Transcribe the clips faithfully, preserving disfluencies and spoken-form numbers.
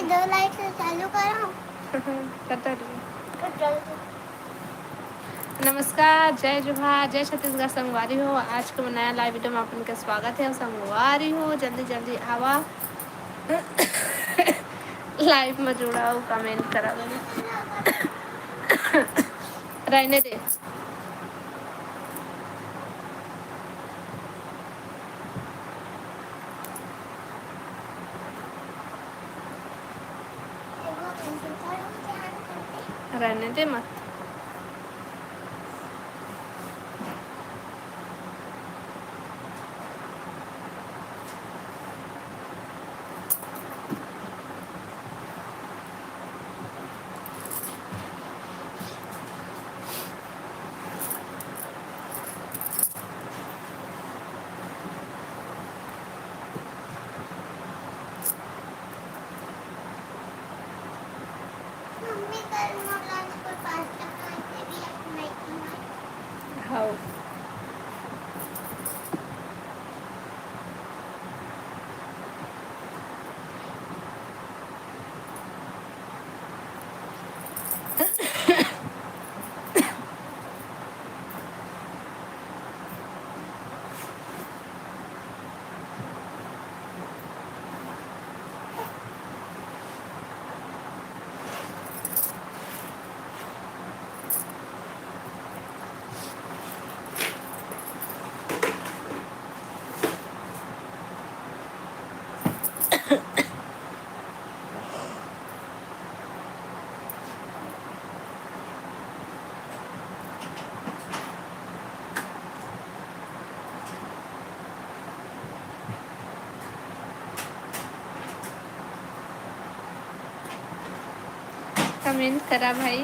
दो लाइट से चालू करो। कट रही। कट रही। नमस्कार, जय जोहार, जय छत्तीसगढ़ संगवारी हो। आज के नया लाइव वीडियो में अपन के स्वागत है। संगवारी हो, जल्दी जल्दी आवा, लाइव में जुड़ा हो, कमेंट करा। रहने दे। रहने दे मत। मम्मी कल मोला स्कूल पास्ता खाए के दिया, मैगी। हाँ। कमेंट करा भाई।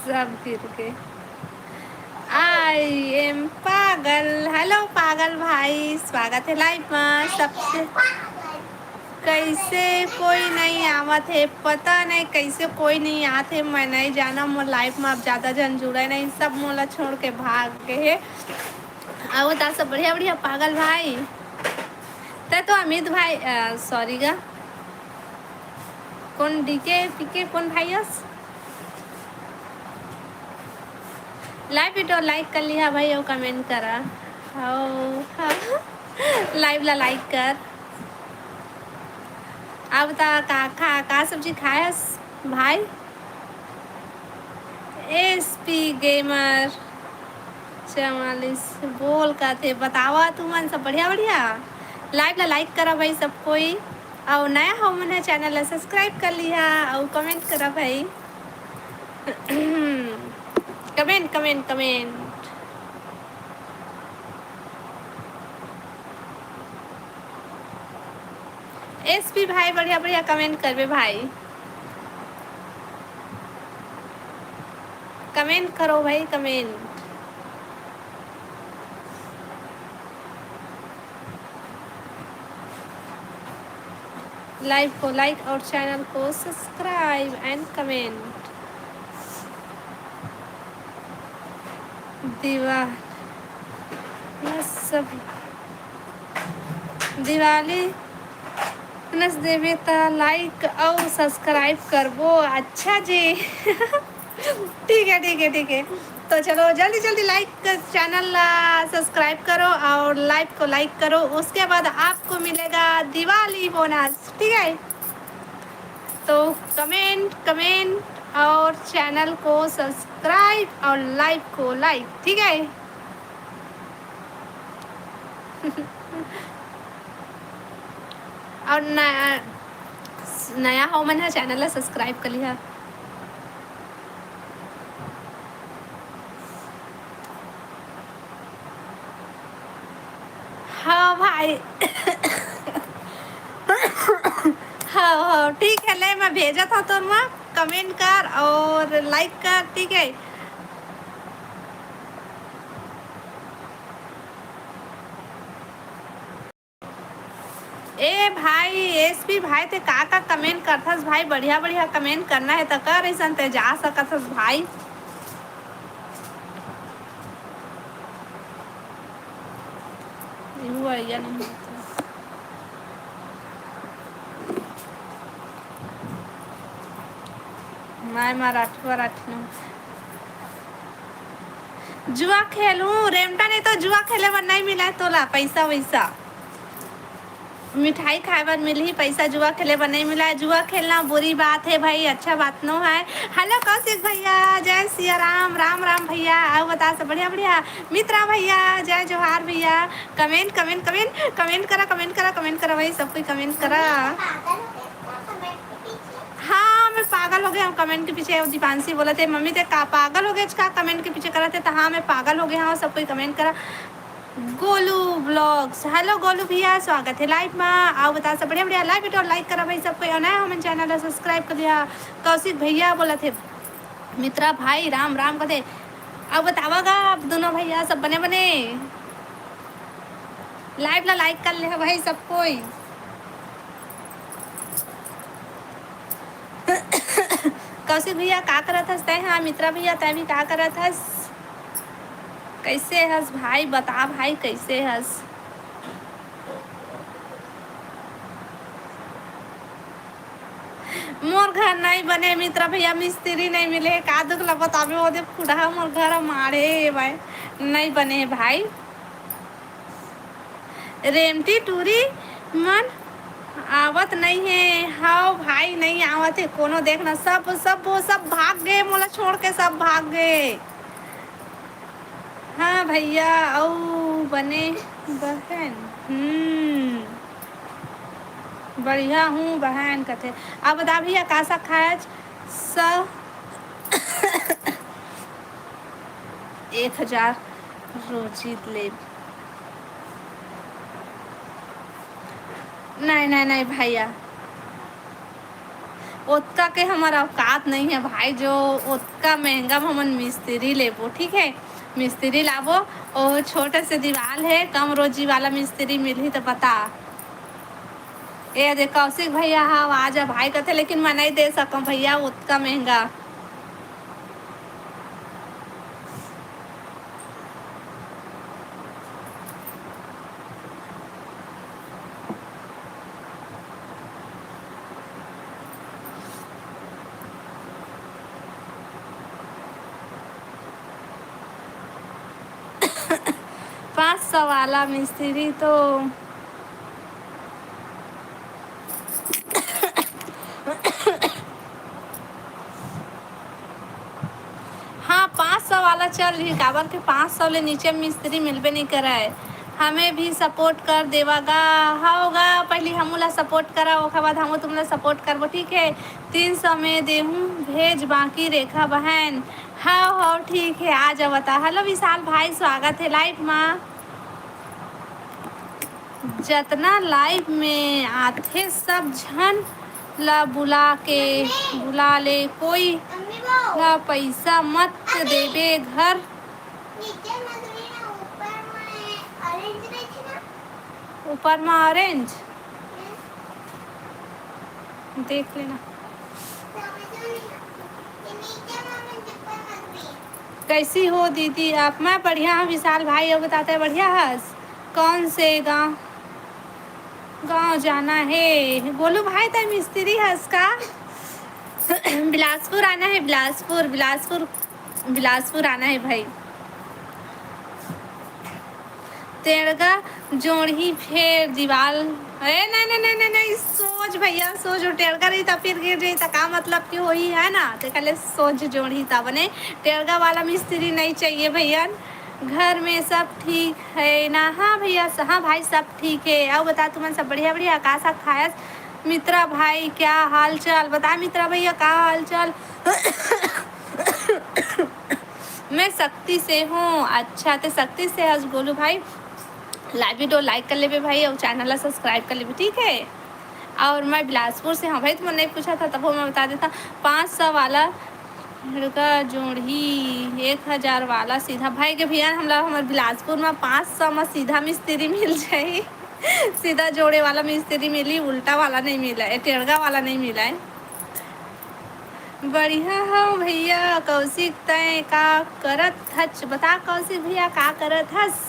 सब गिर गए। आई एम पागल। हेलो पागल भाई, स्वागत है लाइव में। सबसे कैसे कोई नहीं आवत है, पता नहीं कैसे कोई नहीं आत है। मैं नहीं जाना, मोर लाइव में अब ज्यादा जन जुड़े नहीं, सब मोला छोड़ के भाग गए है। आओ ता सब बढ़िया बढ़िया पागल भाई। ते तो अमित भाई, सॉरी गा, कौन डीके पीके कौन भाई हस? लाइव वीडियो लाइक कर लिहा भाई, अउ कमेंट करा। हाँ, हाँ। लाइव ला लाइक कर। अब ता का, का, का सब्जी खायस भाई? एसपी गेमर चवालीस बोल का थे, बतावा तुमन सब बढ़िया बढ़िया। लाइव ला लाइक करा भाई सब कोई, अउ नया हो मन है चैनल ला सब्सक्राइब कर लिहा, अउ कमेंट करा भाई। Comment, comment, comment. एसपी भाई बढ़िया बढ़िया कमेंट करबे भाई, कमेंट करो भाई, कमेंट। लाइव को लाइक और चैनल को सब्सक्राइब एंड कमेंट। दिवा-, बस सब दिवाली नस देवे त लाइक अउ सब्सक्राइब करबो। अच्छा जी। ठीक है, ठीक है, ठीक है। तो चलो जल्दी जल्दी लाइक कर, चैनल ला सब्सक्राइब करो और लाइव को लाइक करो, उसके बाद आपको मिलेगा दिवाली बोनस, ठीक है? तो कमेंट, कमेंट और चैनल को सब्सक्राइब और लाइव को लाइक, ठीक है? और नया, नया हो मन है चैनल ला सब्सक्राइब कर लिहा। हाँ भाई। हाँ, हाँ, ठीक है, ले मैं भेजत हँव तोर मा, कमेंट कर और लाइक कर, ठीक है? ए ए भाई, एसपी भाई, ते का का कमेंट करथस भाई? बढ़िया बढ़िया कमेंट करना हे त कर, अइसन ते जा सकत हस भाई। इहू अड़िया नहीं होता। मैं मराठी वराठी नहीं। जुआ खेलूं रेमटा, नहीं तो जुआ खेले बर नहीं मिला तोला पैसा वैसा। मिठाई खाए बर मिलही, पैसा जुआ खेले बर नहीं मिला। जुआ खेलना बुरी बात है भाई, अच्छा बात नो है। हेलो कौशिक भैया, जय सिया राम, राम राम भैया। अउ बता सब बढ़िया बढ़िया? मित्रा भैया, जय जोहार भैया। कमेंट कमेंट कमेंट कमेंट करा, कमेंट करा, कमेंट करा भाई, सब कोई कमेंट करा। हाँ, मैं पागल हो गया हूँ कमेंट के पीछे। दीपांशी बोलत हे, मम्मी ते का पागल हो गए का कमेंट के पीछे करत हे? तो हाँ, मैं पागल हो गया हूँ, सब कोई कमेंट करा। गोलू ब्लॉग्स, हेलो गोलू भैया, स्वागत है लाइव में। अउ बता सब बढ़िया बढ़िया, लाइव वीडियो लाइक करा भाई सब कोई, अउ नया हमन चैनल ला सब्सक्राइब कर लिया। कौशिक भैया बोलत हे, मित्रा भाई राम राम कथे। अउ बतावा गा आप दोनों भैया सब बने बने, लाइव ला लाइक कर ले भाई सब कोई। कौशिक भैया का करत हस तैं? हाँ मित्रा भैया तैं भी का करत हस? कैसे हस भाई? बता भाई कैसे हस? मोर घर नहीं बने मित्रा भैया, मिस्त्री नहीं मिले। का दुख ला बताबे, ओदे खुड़हा मोर घर माड़े भाई, नहीं बने भाई। रेमटी टूरी मन आवत नहीं है। हाव भाई, नहीं आवत है कोनो। देखना सब, सब, वो सब भाग गए, मोला छोड़ के सब भाग गए। हाँ भैया, अउ बने बहन? हम्म, बढ़िया हूँ बहन कथे। अब बता भैया, का साग खायच? स-, एक हजार रोजी लेब। नहीं, नहीं, नहीं भैया, ओतका के हमर औकात नहीं है भाई, जो ओतका महंगा में हमन मिस्त्री लेबो, ठीक है? मिस्त्री लाबो, और छोटे से दीवाल है, कम रोजी वाला मिस्त्री मिलही तो बता। ए दे कौशिक भैया, हाँ, आ जा भाई कथे, लेकिन मैं नहीं दे सकूँ भैया, ओतका महंगा। पाँच सौ वाला मिस्त्री तो हाँ, पाँच सौ वाला चल रही, काबर के पाँच सौ ले नीचे मिस्त्री मिलबे नहीं करे। हमें भी सपोर्ट कर देवा गा, होगा पहली हमू ला सपोर्ट करा, ओकर बाद हमू तुमला सपोर्ट करबो, ठीक है? तीन सौ में देहूँ भेज बाकी रेखा बहन। हाँ, हाँ, ठीक है, आ जावा ता। हेलो विशाल भाई, स्वागत है लाइव मा। जतना लाइव में आथे, सब झन ला बुला के, बुला ले, कोई ला पैसा मत देबे। घर ऊपर मा ऑरेंज देख लेना। कैसी हो दीदी आप? मैं बढ़िया हूँ विशाल भाई, अउ बताते बढ़िया हस? कौन से गांव, गांव जाना है? गोलू भाई, तै मिस्त्री हस का? बिलासपुर आना है, बिलासपुर, बिलासपुर, बिलासपुर आना है भाई। टेड़गा जोड़ही फेर दीवाल। ए, नहीं, नहीं, नहीं, नहीं, नहीं, सोच भैया, सोच। टेड़गा रही त फिर गिर जाई त का मतलब कि होही, है ना? ते कहले सोच जोड़ही त बने। टेड़गा वाला मिस्त्री नहीं चाहिए भैया। घर में सब ठीक है ना? हाँ भैया, स-, हाँ भाई, सब ठीक है। अउ बता, तुमन सब बढ़िया, बढ़िया? का साग खायस? मित्रा भाई, क्या हाल चाल? बता मित्रा भैया, का हाल चाल? मैं शक्ति से हूँ। अच्छा, ते शक्ति से हस गोलू भाई। लाइव वीडियो लाइक कर लेबे भाई, अउ चैनल ला सब्सक्राइब कर लेबे, ठीक है? अउ मैं बिलासपुर से हूँ भाई, तुमन नहीं पूछा था, तब मैं बता देता। पाँच सौ वाला टेड़गा जोड़ही, एक हजार वाला सीधा। भाई के भैया, हमला हमर बिलासपुर में पाँच सौ में सीधा मिस्त्री मिल जाही। सीधा जोड़े वाला मिस्त्री मिली, उल्टा वाला नहीं मिला है, टेढ़ा वाला नहीं मिला है। बढ़िया हव भैया। कौशिक, तैं का करत हच? बता कौशिक भैया, का करत हस?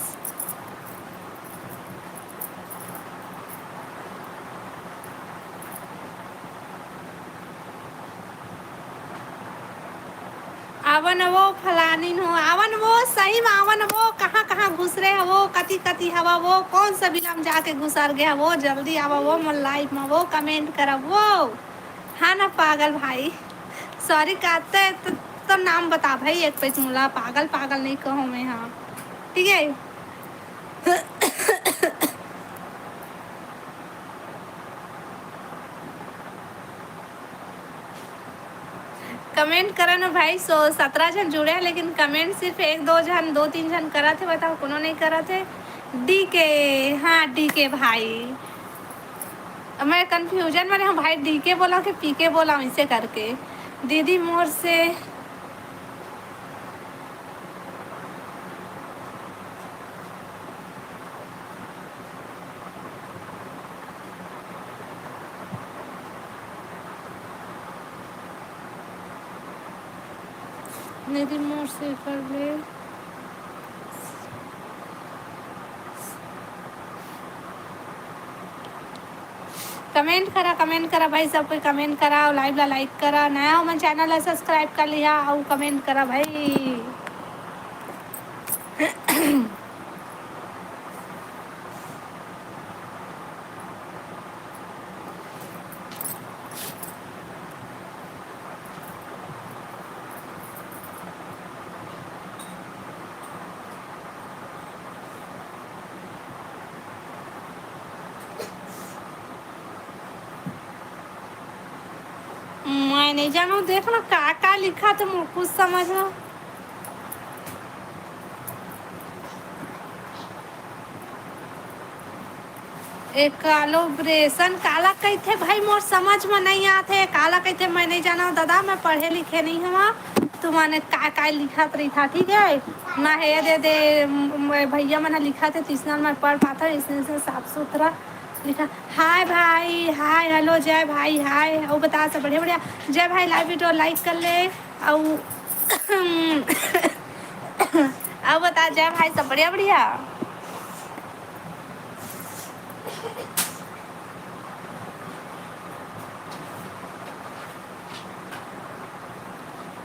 आवन वो फलानिन हो, आवन वो, सही में आवन वो, कहाँ कहाँ घुसरे हवो, कति कति हवा वो, कौन सा बिला में जाके घुसर गया वो, जल्दी आवा वो, मोर लाइव में वो, कमेंट करब वो। हाँ ना पागल भाई, सॉरी कहते तो, तो नाम बता भाई, एक पैस मोला पागल पागल नहीं कहो मैं, हाँ ठीक है। कमेंट करा ना भाई, सो सत्रह झन जुड़े हैं, लेकिन कमेंट सिर्फ एक दो झन, दो तीन झन करत हे, बताओ कोनो नहीं करत हे। डीके, हाँ डीके भाई, मैं कन्फ्यूजन में रहूँ भाई, डीके बोला कि पीके बोला, इसे करके दीदी मोर से निधि मोर से कर ले। कमेंट करा, कमेंट करा भाई, सब कोई कमेंट करा और लाइव ला लाइक करा। नया हो मन चैनल ला सब्सक्राइब कर लिहा और कमेंट करा भाई। मैं नहीं जानू, देख ना का का लिखा थे, मोर कुछ समझ ना। एकालोब्रेशन काला कहिथे भाई, मोर समझ म नहीं आथे। काला कहिथे मैं नहीं जानव दादा, मैं पढ़े लिखे नहीं हवा। तुमन का का लिखत रहिथा, ठीक है ना? हे दे दे, म-, भैया मन ह लिखत हे, तिसना मैं पढ़ पाथव, इसने से साफ सुथरा लिखा। हाय भाई, हाय, हेलो, जय भाई, हाय। ओ बता सब बढ़िया, बढ़िया। जय भाई, लाइव वीडियो लाइक कर ले। अउ अउ बता जय भाई, सब बढ़िया, बढ़िया।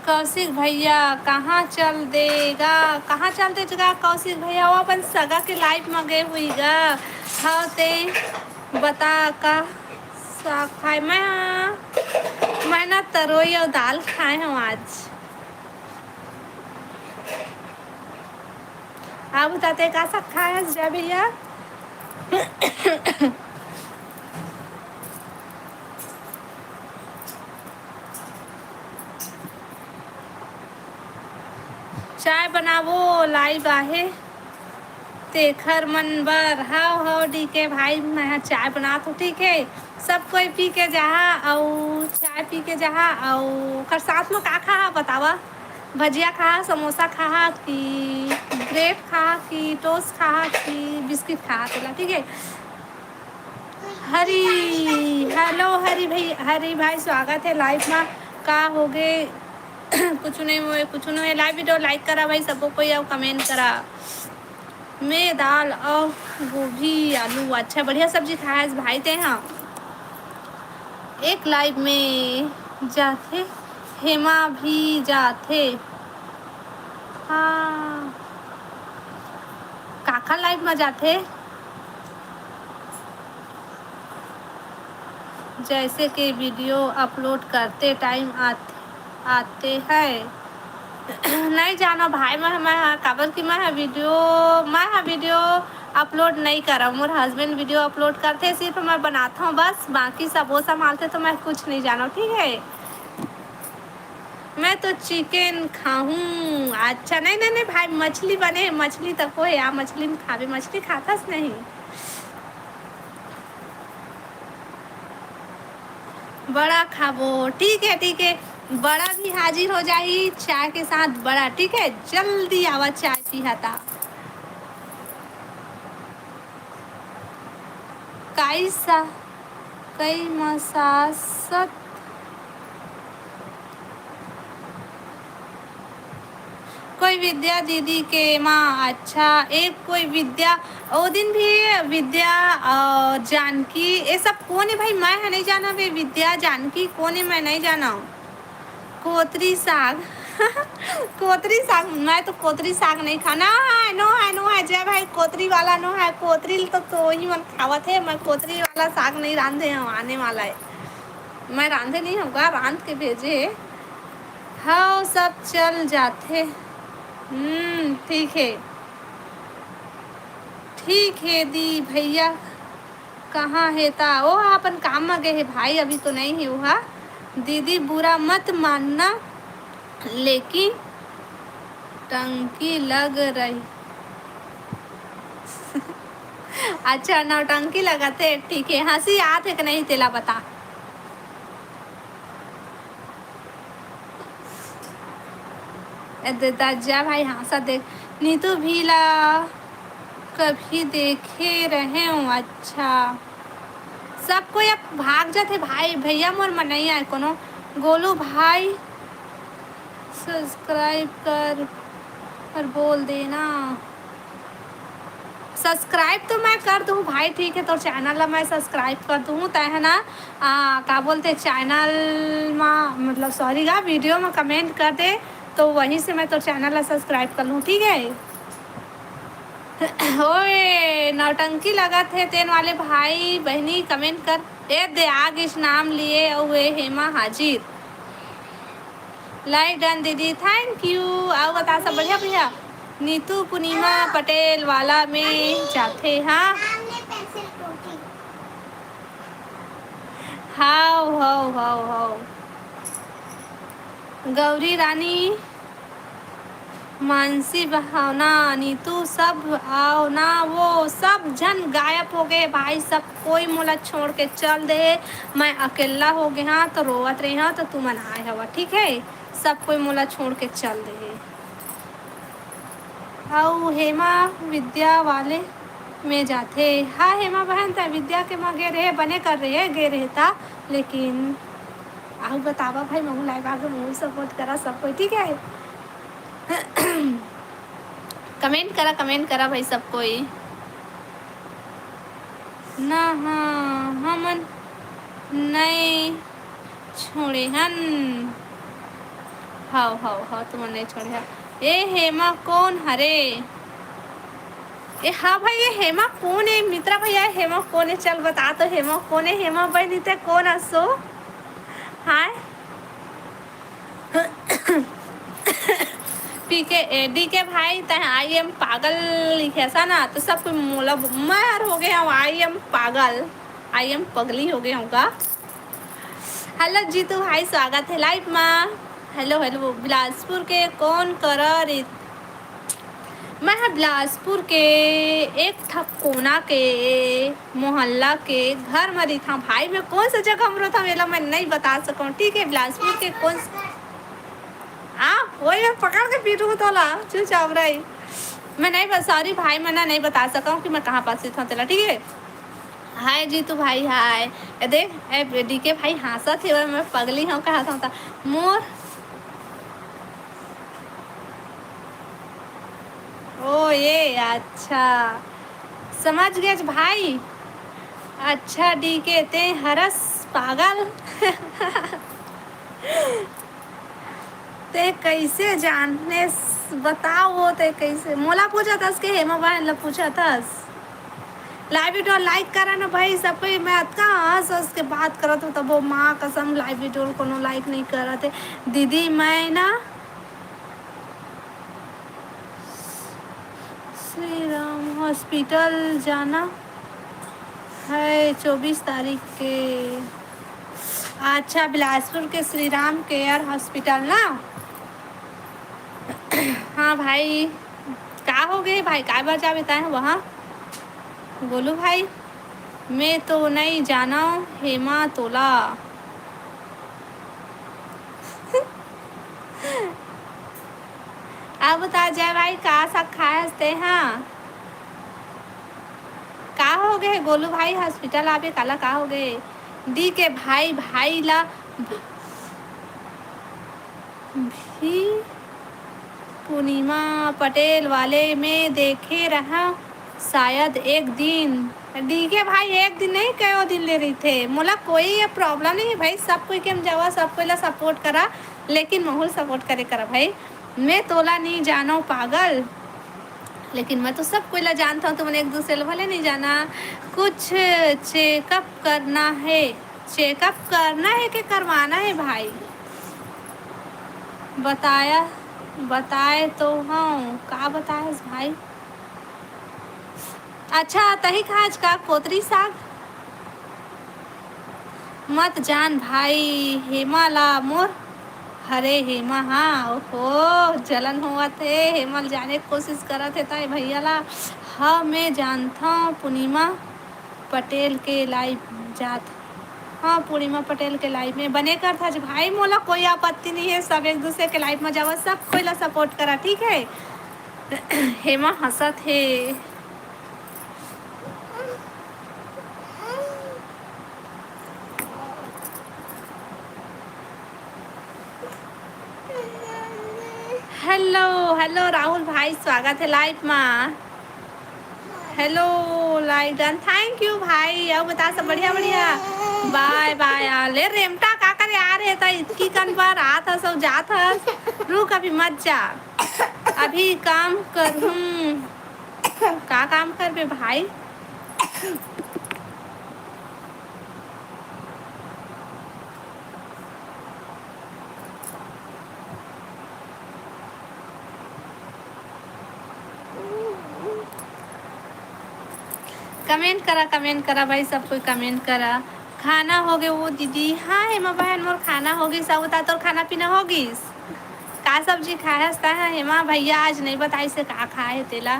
कौशिक भैया कहाँ चल देगा, कहाँ चल देगा कौशिक भैया? वो अपन सगा के लाइफ में गए हुई गा। हाँ, ते बता का साग खाए? मैं, मैं ना तरोई और दाल खाए हूँ आज। आप बताते का साग खाए हस जय भैया? चाय बनावो, लाइव आहे तेखर मन बर। हाव, हाव, डीके भाई, मैं ह चाय बनात हूँ, ठीक है? सब कोई पी के जाहा, अउ चाय पी के जाहा, अउ ओकर साथ में का खाहा, बतावा? भजिया खाहा, समोसा खाहा, कि ब्रेड खाहा, कि टोस्ट खाहा, कि बिस्किट खाहा, तेला, ठीक है? हरी, हेलो हरी भाई, हरी भाई स्वागत है लाइव में। का होगे? कुछ नहीं होए, कुछ नहीं होए। लाइव वीडियो लाइक करा भाई सबो कोई, अउ कमेंट करा। मैं दाल अउ गोभी आलू, अच्छा बढ़िया सब्जी खाए हस भाई ते। हाँ, एक लाइव में जाथे, हेमा भी जाथे। हाँ, काखर लाइव में जाथे? जैसे कि वीडियो अपलोड करते टाइम आत-, आते हैं। नहीं जानो भाई, मैं, मैं, काबर कि मैं ह वीडियो, मैं ह वीडियो अपलोड नहीं करव। मोर हस्बैंड वीडियो अपलोड करथे, सिर्फ मैं बनात हूँ बस, बाकी सब वो संभालथे, तो मैं कुछ नहीं जानव, ठीक है? मैं तो चिकन खाहूँ। अच्छा, नहीं, नहीं, नहीं भाई, मछली बने हे, मछली तको हे, आ मछली नहीं खाबे, मछली खाथस नहीं। बड़ा खाबो, ठीक है, ठीक है, बड़ा भी हाजिर हो जाही चाय के साथ बड़ा, ठीक है, जल्दी आवा चाय पीहा ता। कई सा, कई मसासत कोई विद्या दीदी के माँ। अच्छा, एक कोई विद्या, ओ दिन भी विद्या, अ, जानकी, ये सब कोन है भाई? मैं ह नहीं जाना बे, विद्या, जानकी कोन है, मैं नहीं जाना। कोतरी साग। कोतरी साग, मैं तो कोतरी साग नहीं खा, नो है, नो है, नो है जय भाई, कोतरी वाला नो है, कोतरी तो, तो ही मन खावत है, मैं कोतरी वाला साग नहीं रांधे हूँ, आने वाला है, मैं रांधे नहीं होगा, रांध के भेजे। हाँ, सब चल जाथे। हम्म, ठीक है, ठीक है दी भैया। कहाँ हे ता? ओ ह अपन काम म गे हे भाई, अभी तो नहीं हे ओहा। दीदी बुरा मत मानना, लेकिन टंकी लग रही। अच्छा, नौटंकी लगत हे, ठीक है। हंसी आत हे कि नहीं, तेला बता। ए दे दज्जा भाई, हाँसा देख, नीतू भी ला कभी देखे रहे हूँ। अच्छा, सब कोई अब भाग जाथे भाई, भैया मोर मन नहीं आए कोनो। गोलू भाई, सब्सक्राइब कर और बोल देना। सब्सक्राइब तो मैं कर दूँ भाई, ठीक है, तोर चैनल ला मैं सब्सक्राइब कर दूँ, तै है ना, आ, का बोलते, चैनल मा, मतलब, सॉरी गा, वीडियो में कमेंट कर दे, तो वहीं से मैं तोर चैनल ला सब्सक्राइब कर लूँ, ठीक है। ओए, नौटंकी लगत है तेन वाले भाई बहनी, कमेंट कर। ए दे, आ गिस नाम लिए, अउ ए हेमा हाजिर। लाइक डन दीदी, थैंक यू। अउ बता, सब बढ़िया भैया? नीतू पूर्णिमा पटेल वाला में जाथे, हाँ। हाव, हाव, हाव, हाव। गौरी रानी, मानसी भावना, नीतू, सब आओ ना, वो सब झन गायब हो गए भाई, सब कोई मोला छोड़ के चल दे। मैं अकेला हो गए हाँ, तो रोवत रहे हाँ, तो तुमन आए हवा, ठीक है। सब कोई मोला छोड़ के चल दे हे। अउ हेमा विद्या वाले में जाथे। हाँ हेमा बहन, तै विद्या के माँ गे रहे, बने कर रहे, गे रहे ता, लेकिन अउ बतावा भाई, महू लाइव आके महू सपोर्ट करा सब कोई, ठीक है। कमेंट करा, कमेंट करा भाई सब कोई। ना, हाँ, हमन नए छोड़े हन। हव, हव, हव, तुमन नए छोड़े हव। ए हेमा कोन हरे? ए, हाँ भाई, ये हेमा कोन है? मित्रा भैया, हेमा कोन है? चल बता तो, हेमा कोन है? हेमा बहनी ते कोन असो? हाय। पीके, ए, डीके भाई, तै I am पागल लिखे सा ना, तो सब कोई मोला, मैं यार हो गया हूँ, I am पागल, I am पगली हो गया हूँ का? हेलो जीतू भाई, स्वागत है लाइव मा। हेलो, हेलो, बिलासपुर के कौन करा रे? मैं ह बिलासपुर के एक ठा कोना के मोहल्ला के घर म रहिथंव भाई। मैं कौन सा जगह म रहिथंव, एला मैं नहीं बता सकंव, ठीक है? बिलासपुर के कौन स-, आ, वही मैं पकड़ के पीटूं तोला, चुपचाप रही। मैं नहीं बस, सॉरी भाई, मैं ना नहीं बता सकंव कि मैं कहाँ पास रहिथंव तेला, ठीक है? हाय जीतू भाई, हाय। ए देख, ए डीके भाई हाँसत हे, मैं पगली हूँ, कहा था मोर। ओ ये, अच्छा, समझ गेस भाई। अच्छा डीके, ते हरस पागल। ते कैसे जानेस? बताओ, ते कैसे? मोला पूछा थस के हेमा बहन ला पूछा थस? लाइव वीडियो लाइक करा ना भाई, सब कोई। मैं अतका हंस हंस के बात करत हूँ, तबो माँ कसम लाइव वीडियो कोनो लाइक नहीं करत है। दीदी, मैं ना श्री राम हॉस्पिटल जाना है चौबीस तारीख के। अच्छा, बिलासपुर के श्री राम केयर हॉस्पिटल ना? हाँ भाई, का हो गए भाई, काय बर जाबे तैं वहाँ? गोलू भाई, मैं तो नहीं जानव हेमा तोला। अब बता जय भाई, का साग खाए हस तें हा? का हो गे गोलू भाई, hospital आबे काला, का हो गे? डी के भाई, भाई ला भी पूर्णिमा पटेल वाले में देखे रहा शायद एक दिन। डी के भाई, एक दिन नहीं, कयो दिन ले रहिथे। मोला कोई ये problem नहीं है भाई, सब कोई के हम जावा, सब कोई ला support करा, लेकिन महू ल support करे करा भाई। मैं तोला नहीं जानो पागल, लेकिन मैं तो सब कोई ला जानता हूँ। तुमन एक दूसरे ला भले नहीं जाना, कुछ checkup करना है, checkup करना है कि करवाना है भाई? बताया, बताए तो हूँ, का बताए भाई? अच्छा, तही खाज का कोतरी साग? मत जान भाई हेमा ला मोर। हरे हेमा, हाँ, ओहो, जलन होवत हे। हेमा ल जाने के कोशिश करत हे ताए भैया ला। हाँ, मैं जानथव पूर्णिमा पटेल के live जात। हाँ, पूर्णिमा पटेल के live में बने करथस भाई, मोला कोई आपत्ति नहीं है। सब एक दूसरे के live में जावा, सब कोई ला support करा, ठीक है? हेमा हंसत हे। Hello, hello राहुल भाई, स्वागत है live मा। Hello, like done, thank you भाई। अउ बता सब बढ़िया, बढ़िया। Bye bye। आ ले रेमटा, का करे आ रहे त इतकी कन पर आत हस अउ जात हस। रुक, अभी मत जा, अभी काम करहूँ। का काम करबे भाई? Comment करा, comment करा भाई, सब कोई comment करा। खाना होगे वो दीदी? हाँ हेमा बहन, मोर खाना होगिस। अउ बता, तोर खाना पीना होगिस? का सब्जी खाए हस तैं? हेमा भैया आज नहीं बताइस हे का खाए हे तेला।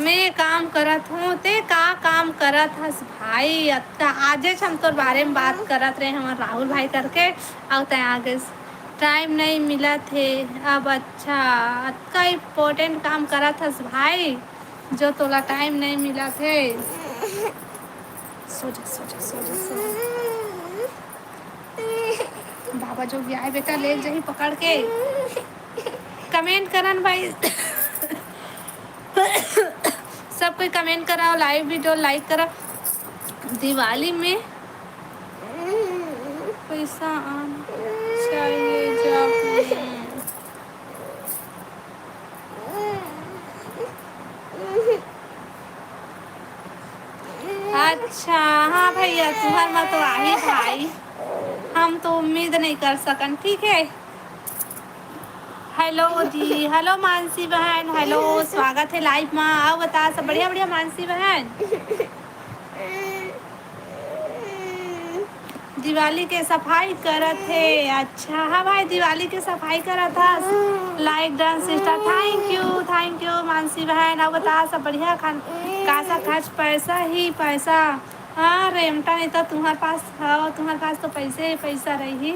मैं काम करत हूँ, ते का काम करत हस भाई? अतका आजेच हम तोर बारे में बात करत रहे हमर राहुल भाई करके, अउ तैं आ गइस। Time नहीं मिलत हे अब। अच्छा, अतका important काम करत हस भाई, जो तोला time नहीं मिलत हे। सो जा, सो जा, सो जा, सो जा। बाबा जोगी आए बेटा, ले जाही पकड़ के। Comment करन भाई। सब कोई comment कराओ, live video like करा। दिवाली में पैसा आना चाहिए जब। अच्छा, हाँ भैया, तुहर मा तो आही भाई, हम तो उम्मीद नहीं कर सकन, ठीक है। Hello जी, hello मानसी बहन, hello, स्वागत है live मा। अउ बता सब बढ़िया, बढ़िया मानसी बहन। दिवाली के सफाई करत हे। अच्छा, हाँ भाई, दिवाली के सफाई करत हस। Like done sister, thank you, thank you Mansi बहन। अउ बता सब बढ़िया खान, का सा खाच? पैसा ही पैसा। हाँ रेमटा, नहीं तो तुम्हारे पास, हाँ, तुम्हारे पास तो पैसे ही पैसा रही।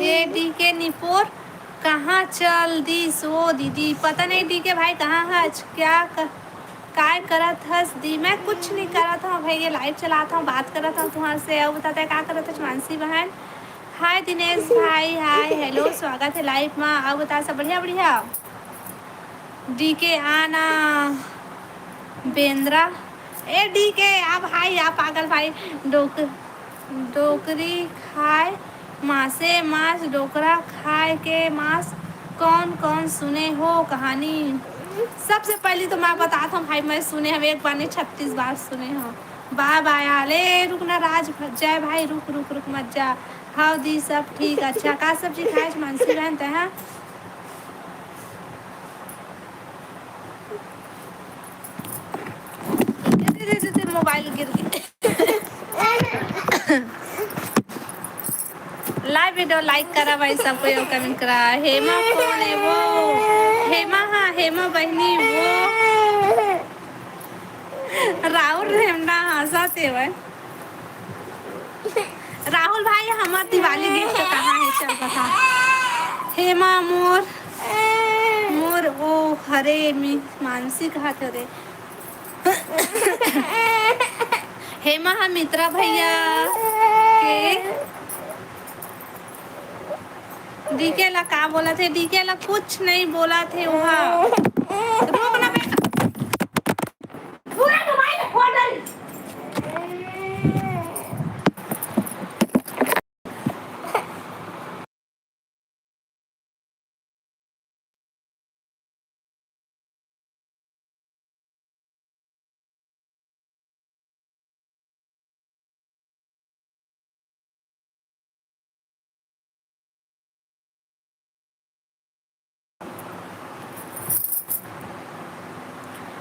ये डी के निपोर कहाँ चल दिस ओ दीदी? पता नहीं डी के भाई कहाँ है आज, क्या कर, काय करत हस दी? मैं कुछ नहीं करत हूँ भैया, live चलात हूँ, बात करत हूँ तुम्हारे से। अउ बता तैं का करत हस मानसी बहन? Hi दिनेश भाई, hi, hello, स्वागत है live मा। अउ बता सब बढ़िया, बढ़िया। डी के आना बेंदरा, ए डी के आ भाई, आ पागल भाई, डोक डोकरी खाए मासे मास, डोकरा खाए के मास, कौन कौन सुने हो कहानी? सबसे पहली तो मैं बतात हूँ भाई, मैं सुने हूँ एक बार नहीं, छत्तीस बार सुने हूँ। बाय बाय आले, रुकना राज, जय भाई, रुक रुक रुक मत जा। हाव दी, सब ठीक। अच्छा, का सब्जी खाए मानसी बहन तैं? दे, दे, दे, दे, मोबाइल गिर गई। Live video like करा भाई, सबको यो comment करा। हेमा कौन है वो? हेमा, हाँ, हेमा बहनी वो। राहुल रेमटा हंसत हे भाई। राहुल भाई, हमार दिवाली gift कहाँ है, चल बता। हेमा मोर, मोर ओ हरे मी-, मानसी कहाथे रे। हेमा ह मित्रा भैया के डीके ला का बोलत हे? डीके ला कुछ नहीं बोलत हे ओहा। रुक ना बेटा। पूरा मोबाइल फोड़ डाली।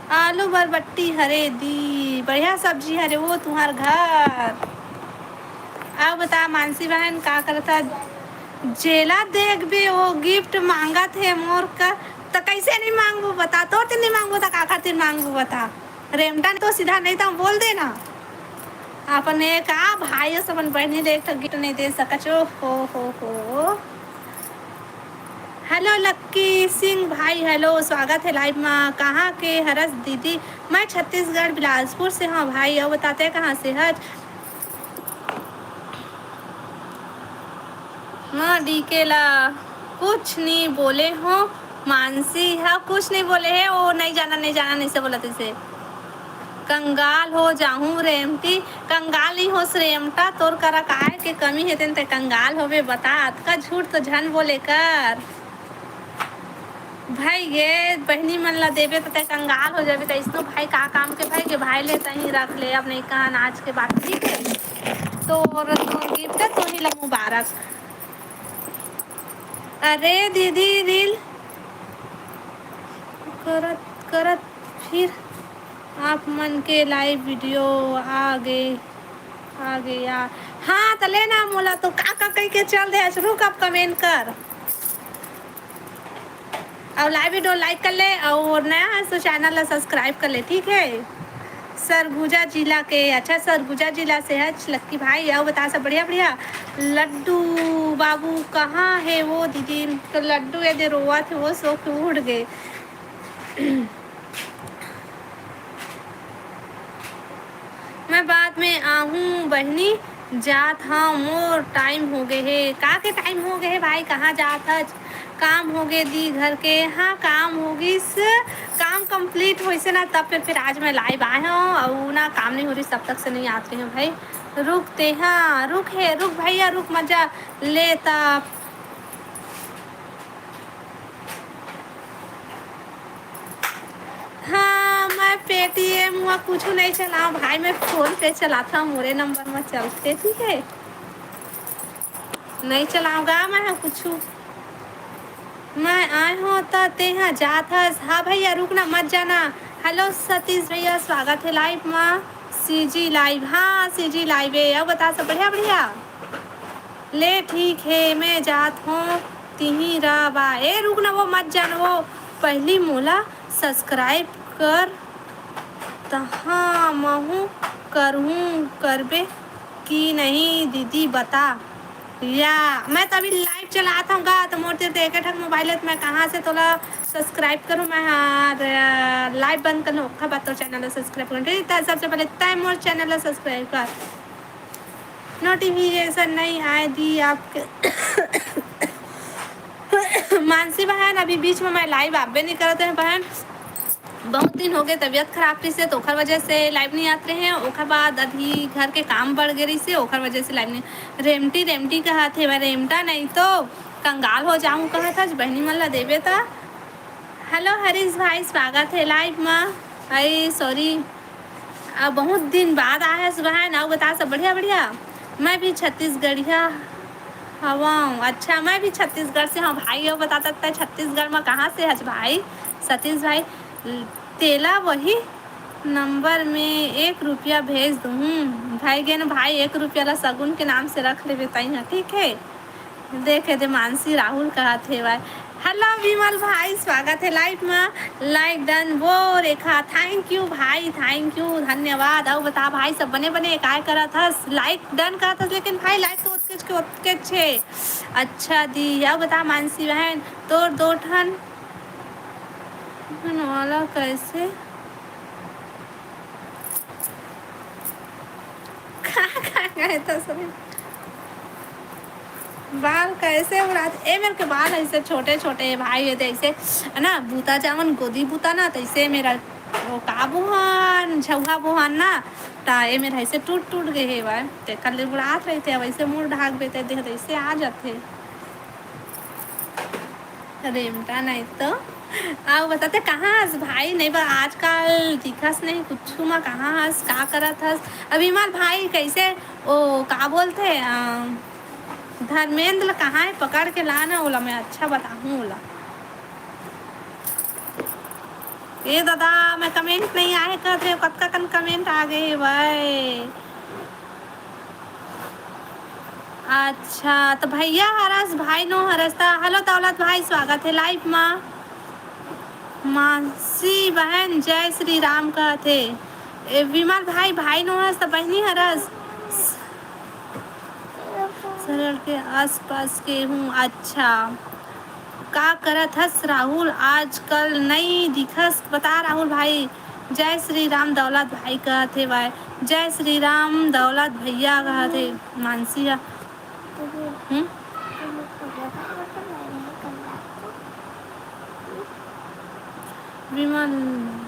आलू बरबट्टी हरे दी, बढ़िया सब्जी हरे वो तुम्हार घर। अब बता मानसी बहन का करता? जेला देखबे वो गिफ्ट मांगत हे मोर का, त कैसे नहीं मांगबो बता? तोर ते नहीं मांगबो त का खातिर मांगबो बता? रेमटा तो सीधा नहीं तो बोल देना। अपने का भाई अस अपन बहनी ले एक ठो गिफ्ट नहीं दे सकत हो? हो, हो, हो। हेलो लक्की सिंह भाई, हेलो, स्वागत है लाइव मा। कहाँ के हरस दीदी? मैं छत्तीसगढ़ बिलासपुर से हूँ भाई। और बताते कहाँ से हज? हाँ, डीके ला कुछ नहीं बोले हो। मानसी हा कुछ नहीं बोले है, वो नहीं जाना, नहीं जाना, नहीं से बोला तैसे। कंगाल हो जाहूं रेमटी, कंगाल नहीं होस रेमटा, तोर करा काय के कमी हे तेन ते कंगाल होबे बता, अतका झूठ तो झन बोले कर। भाई गे बहनी मन ला देबे त ते कंगाल हो जाबे, त इसनो भाई का काम के भाई गे, भाई ले तहीं रख ले, अब नहीं कहा आज के बाद, ठीक है? तोर, तोर गिफ्ट तोही ला मुबारक। अरे दीदी रील करत करत फिर आप मन के लाइव वीडियो आ गे, आ गया। हाँ त लेना मोला तो का का कह के चल दे, रुक अब कमेंट कर। और लाइव वीडियो लाइक कर ले और नया है तो चैनल ला सब्सक्राइब कर ले, ठीक है? सरगुजा जिला के, अच्छा सरगुजा जिला से है लक्की भाई। और बता सब बढ़िया बढ़िया। लड्डू बाबू कहाँ है वो दीदी? तो लड्डू ये दे रोवा थे वो सो के उड़ गए। मैं बाद में आहूँ बहिनी, जात हव, मोर टाइम हो गए हे। का के टाइम हो गए हे भाई, कहाँ जात हच? काम हो गए दी घर के। हाँ काम हो गिस, काम कंप्लीट होइसे ना तब फिर, फिर आज मैं लाइव आए हव और ना काम नहीं हो रही तब तक से नहीं आते हैं भाई। रुक ते हाँ रुक हे, रुक भैया रुक, मजा ले तब। हाँ, मैं पेटीएम हुआ कुछ नहीं चलाओ भाई, मैं फोन पे चलाता हूँ, मोरे नंबर में चलते, ठीक है, नहीं चलाऊंगा मैं कुछ। मैं आए हो त तेहा जात हस। हाँ भैया रुकना मत जाना। हेलो सतीश भैया, स्वागत है लाइव में। सीजी लाइव, हाँ सीजी लाइव है। अब बता सब बढ़िया बढ़िया। ले ठीक हे, मैं जात हों, तिही रह बा। ए रुक ना, वो मत जान, वो पहली मोला सब्सक्राइब कर, तहाँ महूँ करहूँ, करबे कि नहीं दीदी बता। या मैं तो अभी लाइव चलात हूँ गा, तो मोर तीर तो एक ठक मोबाइल है, तो मैं कहाँ से तोला सब्सक्राइब करूँ? मैं हाँ लाइव बंद कर लूँ, ओखर बाद तो चैनल ला सब्सक्राइब करूँ। ठीक है, सबसे पहले तय मोर चैनल ला सब्सक्राइब कर। नोटिफिकेशन नहीं आए दी आपके। मानसी बहन, अभी बीच में मैं लाइव आबे नहीं करत है बहन, बहुत दिन हो गए, तबीयत खराब रही से, तो ओखर वजह से लाइव नहीं आत रहे हैं। ओखर बाद अभी घर के काम बढ़ गए रही से, ओखर वजह से लाइव नहीं। रेमटी रेमटी कहा थे, मैं रेमटा नहीं तो कंगाल हो जाऊँ कहा था, बहनी मन ला देवे था। हेलो हरीश भाई, स्वागत है लाइव में। अरे सॉरी, अब बहुत दिन बाद आए हस बहन। अउ बता सब बढ़िया बढ़िया? मैं भी छत्तीसगढ़िया हवं। अच्छा, मैं भी छत्तीसगढ़ से हूँ भाई। अउ बता सकता है छत्तीसगढ़ में कहाँ से हस भाई? सतीश भाई, तेला वही नंबर में एक रुपया भेज दूँ। भाई गेन भाई, एक रुपया ला सगुन के नाम से रख लेबे तई ह, ठीक है? देखे दे मानसी राहुल कहा थे भाई। Hello विमल भाई, स्वागत हे live मा। Like done वो रेखा, thank you भाई, thank you, धन्यवाद। अउ बता भाई, सब बने बने, काय करत हस? Like done करत हस, लेकिन भाई like तो ओतकेच के ओतकेच हे। अच्छा दी, अउ बता मानसी बहन, तोर दो ठन वाला कैसे का, का कहे तो सही। बाल कैसे उड़ात, ए मेर के बाल ऐसे छोटे छोटे हे भाई, ये तो ऐसे है ना, बूता जावन गोदी बूता ना, तो ऐसे मेरा वो का बुहान, झौहा बुहान ना, ता ए मेर ऐसे टूट टूट गए हे भाई, तेकर ले उड़ात रहिथे, अब ऐसे मुड़ ढाक बेते देह तो ऐसे आ जाथे। रेमटा नहीं तो। अउ बताते कहाँ हस भाई, नहीं बा आजकल दिखस नहीं कुछु मा, कहाँ हस, का करत हस? अभी विमल भाई कैसे, ओ का बोलथे, अ, धर्मेंद्र कहाँ हे, पकड़ के लाना ओला, मैं अच्छा बताहूँ ओला। ए दादा, मैं comment नहीं आए कहत रहे, कतका कन comment आ गए भाई। अच्छा, तो भैया हरस, भाई नो हरस, त hello दौलत भाई, स्वागत हे live मा। मानसी बहन जय श्री राम कहत हे। ए, विमल भाई, भाई नो हरस त बहिनी हरस। सरल के आसपास के हूँ। अच्छा, का करत हस राहुल, आजकल नई दिखस, बता राहुल भाई। जय श्री राम दौलत भाई कहत हे भाई। जय श्री राम दौलत भैया कहत हे मानसी ह। हम्म? विमल।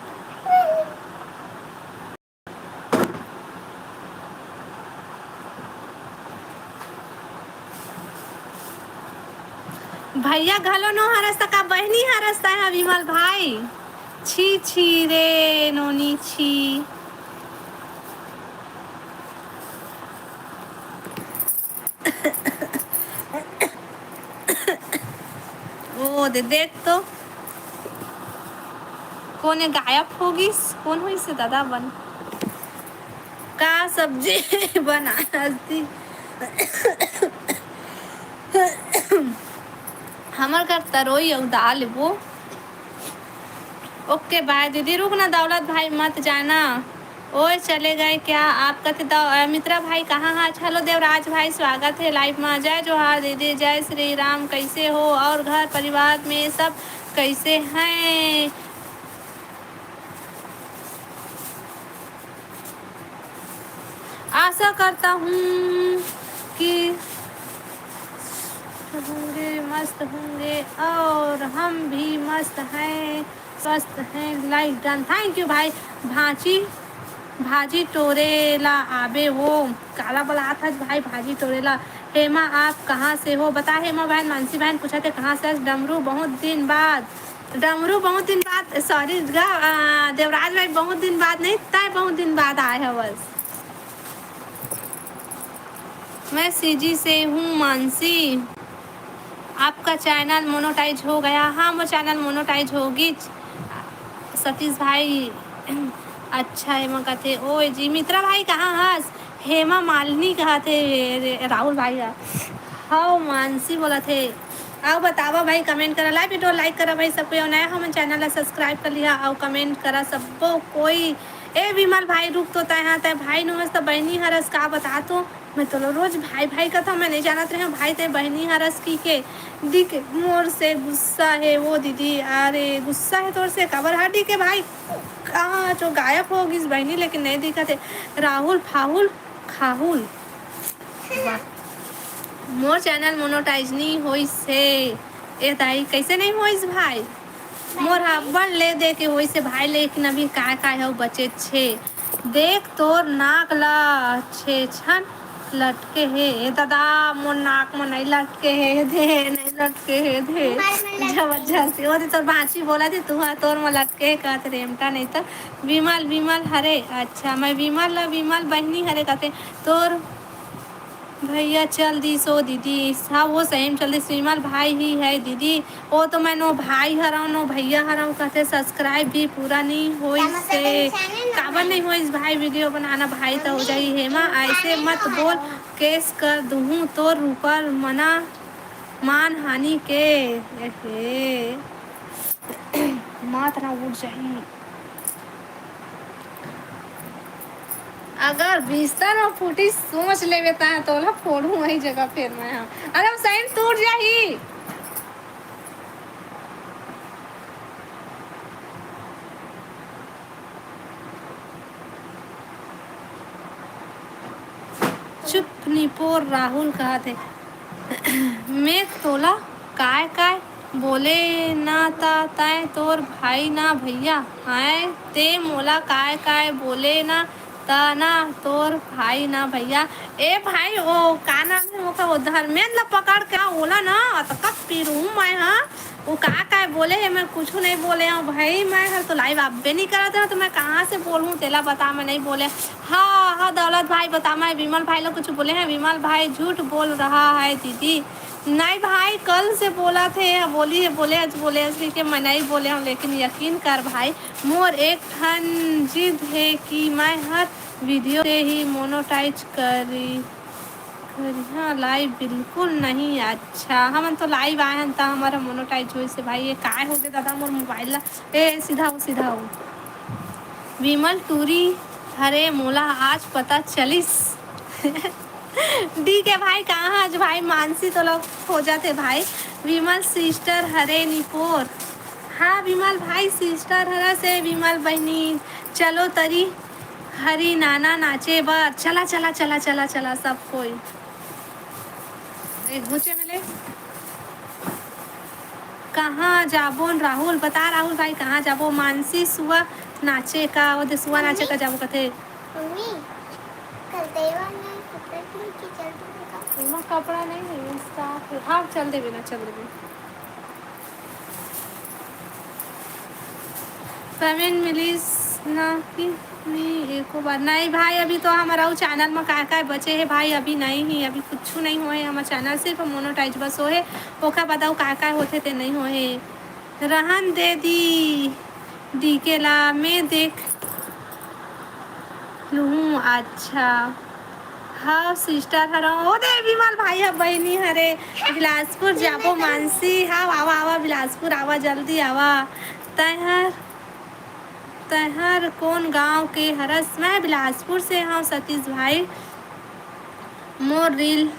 भैया घलो नो हरस त का बहिनी हरस तैं ह विमल भाई। छी छी रे नोनी छी। ओ दे देख तो कोने गायब हो गिस, कोन होइस दादा बन का सब्जी बनाना थी। हमर घर तरोई अउ दाल वो। OK bye दीदी। रुक ना दौलत भाई मत जाना। ओए चले गए क्या आप कथे दौ-, अ, मित्रा भाई कहाँ है? Hello देवराज भाई स्वागत है live में। जय जोहार दीदी, जय श्री राम, कैसे हो और घर परिवार में सब कैसे हैं? आशा करता हूँ कि होंगे, मस्त होंगे और हम भी मस्त हैं, स्वस्थ हैं। Like done, thank you भाई। भाजी, भाजी टोरे ला आबे वो, काला बलात हस भाई भाजी टोरे ला। हेमा आप कहाँ से हो? बता हेमा बहन, मानसी बहन पूछा थे कहाँ से हस? डमरू बहुत दिन बाद, डमरू बहुत दिन बाद, sorry गा, अ, देवराज भाई बहुत दिन बाद नहीं, तय बहुत दिन बाद आए हवस। मैं सीजी से हूँ मानसी। आपका channel monetize हो गया? हाँ, मोर channel monetize हो गिच। सतीश भाई, अच्छा हे, मैं कथे, ओए जी, मित्रा भाई कहाँ हस? हेमा मालिनी कहत हे रे, राहुल भाई ह। हव, मानसी बोलत हे। अउ बतावा भाई, comment करा, live video like करा भाई सब कोई, अउ नया हमन channel ला subscribe कर लिहा, अउ comment करा सब्बो कोई। ए विमल भाई, रुक तो तैं हा, तैं भाई नो हस त बहिनी हरस का बता तो? मैं तो रोज भाई भाई कथा, मैं नहीं जानत रहे भाई तैं बहिनी हरस की के। डी के मोर से गुस्सा हे वो दीदी, अरे गुस्सा हे तोर से काबर हा डी के भाई? कहाँ जो गायब हो गिस बहिनी, लेकिन नहीं दिखत हे। राहुल फाहुल खाहुल। वाह। मोर channel monetize नहीं होइस हे। ए दाई, कैसे नहीं होइस भाई? मोर हा अब्बड़ ले दे के होइस हे भाई, लेकिन अभी काय काय हे बचेच हे। देख तोर नाक ला छेछन लटके हे। ए दादा, मोर नाक म नहीं लटके हे दे, नहीं लटके हे दे। जबरदस्ती। ओ दे तोर बाची बोला दे, तू हा तोर म लटके हे कहत रेमटा नहीं तो। विमल, विमल हरे। अच्छा, मैं विमल ला विमल बहिनी हरे कहते। तोर भैया चल दिस ओ दीदी। हाँ, वो सही में चल दिस। विमल भाई ही है दीदी। ओ तो मैं नो भाई हरव, नो भैया हरव कहते subscribe भी पूरा नहीं होइस हे। काबर नहीं होइस भाई, video बनाना भाई तो हो जाही। हेमा, ऐसे मत बोल, case कर दूहूँ तोर ऊपर, मना मानहानि के। एहे, मात ना उठ जाही। अगर बिस्तर में फूटी सोच लेबे ता तोला फोड़ू वही जगह फेर मैं हा। अरे वो साइन टूट जाही। चुप निपोर, राहुल कहत हे। मैं तोला काय काय बोले ना, त तैं तोर भाई ना भैया आय, ते मोला काय काय बोले ना, त ना तोर भाई ना भैया। ए भाई, ओ का नाम हे ओकर, ओ धर्मेंद्र ला पकड़ के ओला ना अतका पीरू मैं हा। वो का काय बोले हे, मैं कुछ नहीं बोले हूँ भाई, मैं हर तो लाइव आबे नहीं करत हूँ, तो मैं कहाँ से बोलूँ, तेला बता, मैं नहीं बोले। हाँ हाँ दौलत भाई बता, मैं विमल भाई लोग कुछ बोले हैं? विमल भाई झूठ बोल रहा है दीदी। नहीं भाई, कल से बोला थे, बोली है, बोले आज बोले आज के मैं नहीं बोले हूँ, लेकिन यकीन कर भाई, मोर एक ठन जिद है कि मैं हर वीडियो से ही मोनोटाइज करी। करिहा लाइव बिल्कुल नहीं। अच्छा, हमन तो लाइव आए हन त हमारा मोनोटाइज होइस हे भाई। ये काय हो गया दादा मोर मोबाइल ला? ए सीधा हो, सीधा हो। विमल टूरी, अरे मोला आज पता चलिस। डी के भाई कहाँ आज भाई? मानसी तो लोग हो जाते भाई। विमल सिस्टर हरे निपोर। हाँ विमल भाई सिस्टर हरा से विमल बहनी। चलो तरी हरी नाना नाचे बर। चला चला चला चला चला सब कोई। एक घुचे मिले। कहाँ जाबोन राहुल? बता राहुल भाई कहाँ जाबो? मानसी सुआ नाचे का, वो दे सुआ नाचे का जाबो कथे। मम्मी, कल देवा ने कपड़ा पहन के चल दूंगा। एमा कपड़ा नहीं है, ये साफ है। हाँ चल देबे ना, चल देबे। पेमेंट मिलिस ना कि नहीं एको बार? नहीं भाई, अभी तो हमारा उ चैनल में काय काय बचे है भाई, अभी नहीं ही, अभी कुछ नहीं होए हमारे चैनल, सिर्फ मोनोटाइज बस होए, ओकर बाद अउ काय काय होथे ते नहीं होए। रहन दे दी, डीके ला मैं देख लूँ। अच्छा, हाँ सिस्टर हरव। ओ दे विमल भाई ह बहिनी हरे, बिलासपुर जाबो मानसी। हाँ आवा आवा बिलासपुर आवा, जल्दी आवा। तैहर तैहर कौन गांव के हरस? मैं बिलासपुर से हूँ सतीश भाई। मोर रील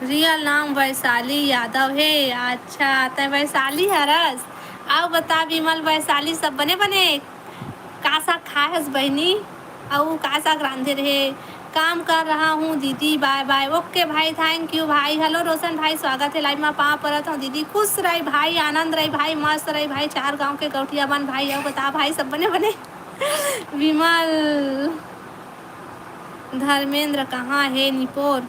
रियल नाम वैशाली यादव हे। अच्छा, तै वैशाली हरस? अउ बता विमल, वैशाली सब बने बने? का साग खाए हस बहिनी? अउ का साग रांधे रहे? काम कर रहा हूँ दीदी, बाय बाय। ओके भाई, थैंक यू भाई। हेलो रोशन भाई, स्वागत है लाइव में। पाँव परत हूँ दीदी, खुश रही भाई, आनंद रही भाई, मस्त रही भाई, चार गांव के गौठिया बन भाई। अउ बता भाई, सब बने बने? विमल, धर्मेंद्र कहाँ हे निपोर?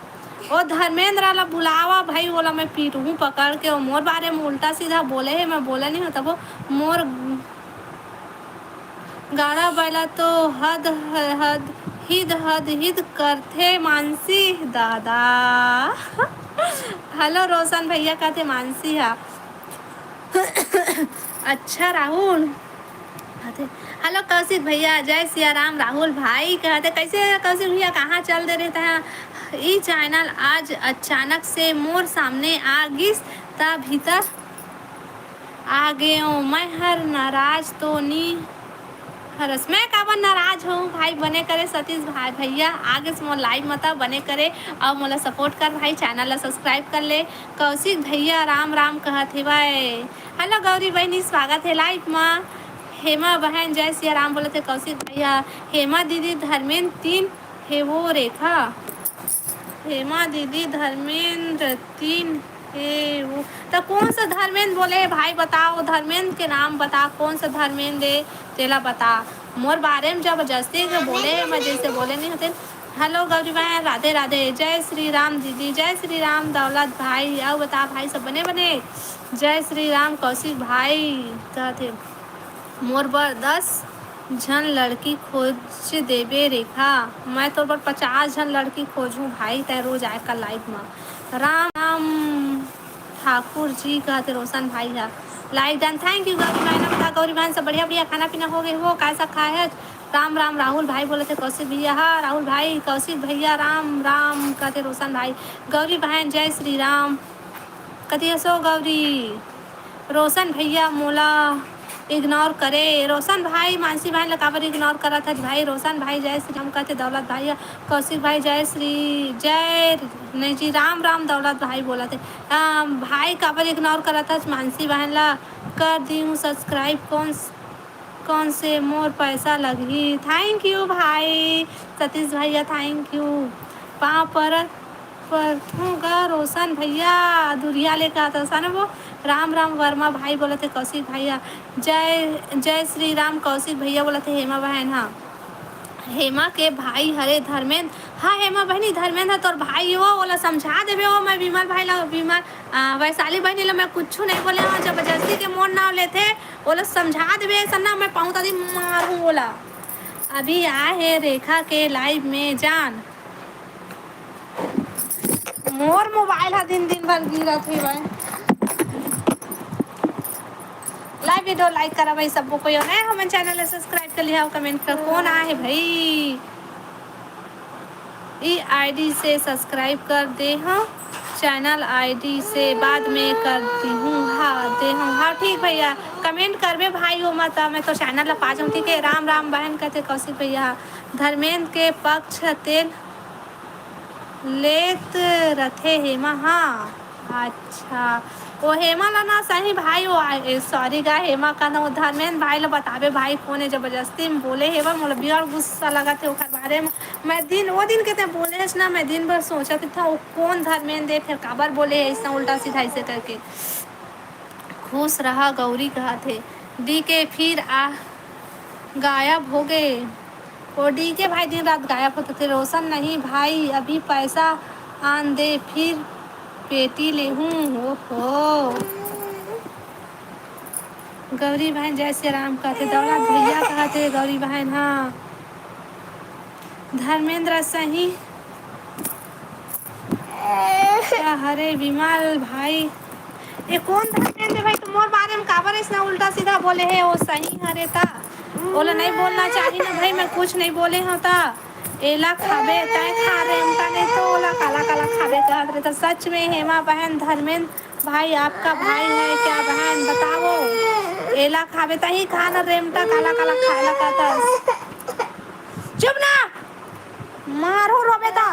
ओ धर्मेंद्र ला बुलावा भाई, ओला मैं पीटहूँ पकड़ के। ओ मोर बारे में उल्टा सीधा बोले हे, मैं बोले नहीं हो तबो मोर गाड़ा बैला तो हद ह-, हद हिद हद हिद करथे मानसी दादा। हेलो रोशन भैया कहथे मानसी हा। अच्छा राहुल कहथे, हेलो कौशिक भैया, जय सिया राम। राहुल भाई कहथे, कैसे कौशिक भैया, कहाँ चल दे रहता है? ई चैनल आज अचानक से मोर सामने आ गिस, त भीतर आ गेंव। मैं हर नाराज तो नी हरस? मैं काबर नाराज हूँ भाई, बने करे सतीश भाई भैया आ गेस मोर लाइव म, त बने करे। अउ मोला सपोर्ट कर भाई, चैनल ला सब्सक्राइब कर ले। कौशिक भैया राम राम कहत हेवय। हेलो गौरी बहिनी, स्वागत हे लाइव म। हेमा बहन जय सिया राम बोलत हे कौशिक भैया। हेमा दीदी धर्मेंद्र तीन हे वो रेखा। हेमा दीदी धर्मेंद्र तीन हे वो। त कौन सा धर्मेंद्र बोले हे भाई, बताओ धर्मेंद्र के नाम बता, कौन सा धर्मेंद्र हे तेला बता। मोर बारे में जबरदस्ती के बोले हे, मैं जैसे बोले नहीं होते। हेलो गौरी बहन, राधे राधे। जय श्री राम दीदी, जय श्री राम दौलत भाई। अउ बता भाई सब बने बने? जय श्री राम कौशिक भाई कहत हे, मोर बर दस झन लड़की खोज देबे रेखा। मैं तोर बर पचास झन लड़की खोजहूँ भाई, तै रोज आए कर लाइव म। राम राम ठाकुर जी कहत हे रोशन भाई हा। Live done, thank you Gauri बहन। बता गौरी बहन सब बढ़िया बढ़िया खाना पीना हो गए हो, कैसा खाए है? राम राम राहुल भाई बोलत हे कौशिक भैया। हाँ राहुल भाई, कौशिक भैया राम राम कहत हे रोशन भाई। गौरी बहन जय श्री राम। कति असो गौरी, रोशन भैया मोला इग्नोर करे। रोशन भाई, मानसी भाई ला काबर इग्नोर करत हस भाई? रोशन भाई जय श्री राम कहते, दौलत भाई ह, कौशिक भाई जय श्री, जय नहीं जी, राम राम दौलत भाई बोलत हे। अ, भाई काबर इग्नोर करत हस मानसी बहन ला? कर दी हूँ सब्सक्राइब, कौन कौन से मोर पैसा लगही। थैंक यू भाई सतीश भैया, थैंक यू। पाँव पर परथों गा रोशन भैया, दुरिहा ले कहत हस ना वो। राम राम वर्मा भाई बोलत हे कौशिक भैया। जय जय श्री राम कौशिक भैया बोलत हे हेमा बहन। हाँ, हेमा के भाई हरे धर्मेंद्र। हाँ हेमा बहनी, धर्मेंद्र ह तोर भाई हो, ओला समझा देबे हो। मैं विमल भाई ला, विमल, आ, वैशाली बहनी ला मैं कुछ नहीं बोले हूँ। जबरदस्ती के मोर नाम लेथे, ओला समझा देबे, ऐसा ना मैं पाँव तरी मारहूँ ओला। अभी आए हे रेखा के लाइव में जान। मोर मोबाइल ह दिन दिन भर गिरत हे भाई। लाइव वीडियो लाइक करा भाई, सबको कोई नया हमन चैनल ला सब्सक्राइब कर लिहा, कमेंट कर। कौन आए हे भाई? ई आईडी से सब्सक्राइब कर दे हूँ, चैनल आईडी से बाद में कर दी हूँ। हाँ दे हूँ। हाँ ठीक भैया, कमेंट करबे भाई, ओमा त मैं तो चैनल ला पा जाऊँ। ठीक है, राम राम बहन कहते कौशिक भैया। धर्मेंद्र के पक्ष तेल लेत रथे हेमा। हाँ अच्छा, ओ हेमा ला ना सही भाई, ओ सॉरी गा हेमा का ना, ओ धर्मेंद्र भाई ला बताबे भाई, कोन हे जबरदस्ती में बोले हेवा, मोला बियर गुस्सा लगत हे ओकर बारे में। मैं दिन, ओ दिन के ते बोले हस ना, मैं दिन भर सोचत था, ओ कौन धर्मेंद्र हे, फिर काबर बोले हे ऐसा उल्टा सीधा ऐसे करके। खुश रहा गौरी कहत हे। डीके फिर आ गायब हो गए। ओ डीके भाई दिन रात गायब होते थे। रोशन नहीं भाई, अभी पैसा आन दे, फिर पेटी ले हूँ। ओहो। गौरी बहन जय श्री राम कहते, दौलत भैया कहते, गौरी बहन, हाँ। धर्मेंद्र सही का हरे विमल भाई? ये कौन धर्मेंद्र भाई? तो मोर बारे में काबर इसना उल्टा सीधा बोले हे? वो सही हरे ता, ओला नहीं बोलना चाहिए ना भाई, मैं कुछ नहीं बोले हूँ ता। एला खाबे तय खा रे, उनका नहीं तो ओला काला काला खाबे कहत रहे। तो सच में हेमा बहन धर्मेंद्र भाई आपका भाई है क्या बहन? बताओ। एला खाबे तही खाना रेमटा काला काला खाए ला कहतस। चुप ना, मारो रोबे ता।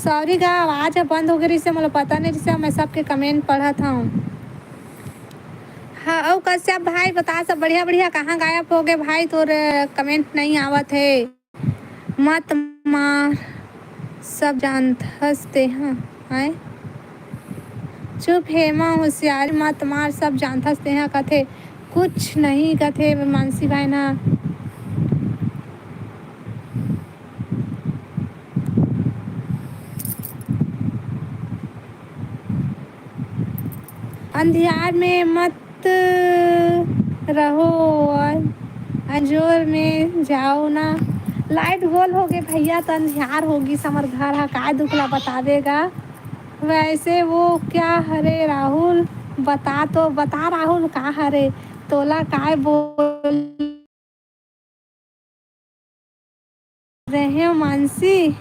सॉरी गा, आवाज ह बंद हो गे रिहिसे, मोला पता नहीं रिहिसे, मैं सबके कमेंट पढ़त हूँ। हाँ, अउ कश्यप भाई बता, सब बढ़िया बढ़िया, कहाँ गायब हो गए भाई, तोर कमेंट नहीं आवत है। मत मार, सब जानथस तेहा, आय। चुप हेमा, होशियारी मत मार, सब जानथस तेहा कथे। कुछ नहीं कथे मानसी भाई ना। अंधियार में मत रहो और अंजोर में जाओ ना। लाइट गोल हो गए भैया, तो अंधियार होगी हमर घर हा, काय दुख ला बतावेगा। वैसे वो क्या हरे राहुल, बता तो बता राहुल, का हरे तोला काय बोल रहे हो मानसी?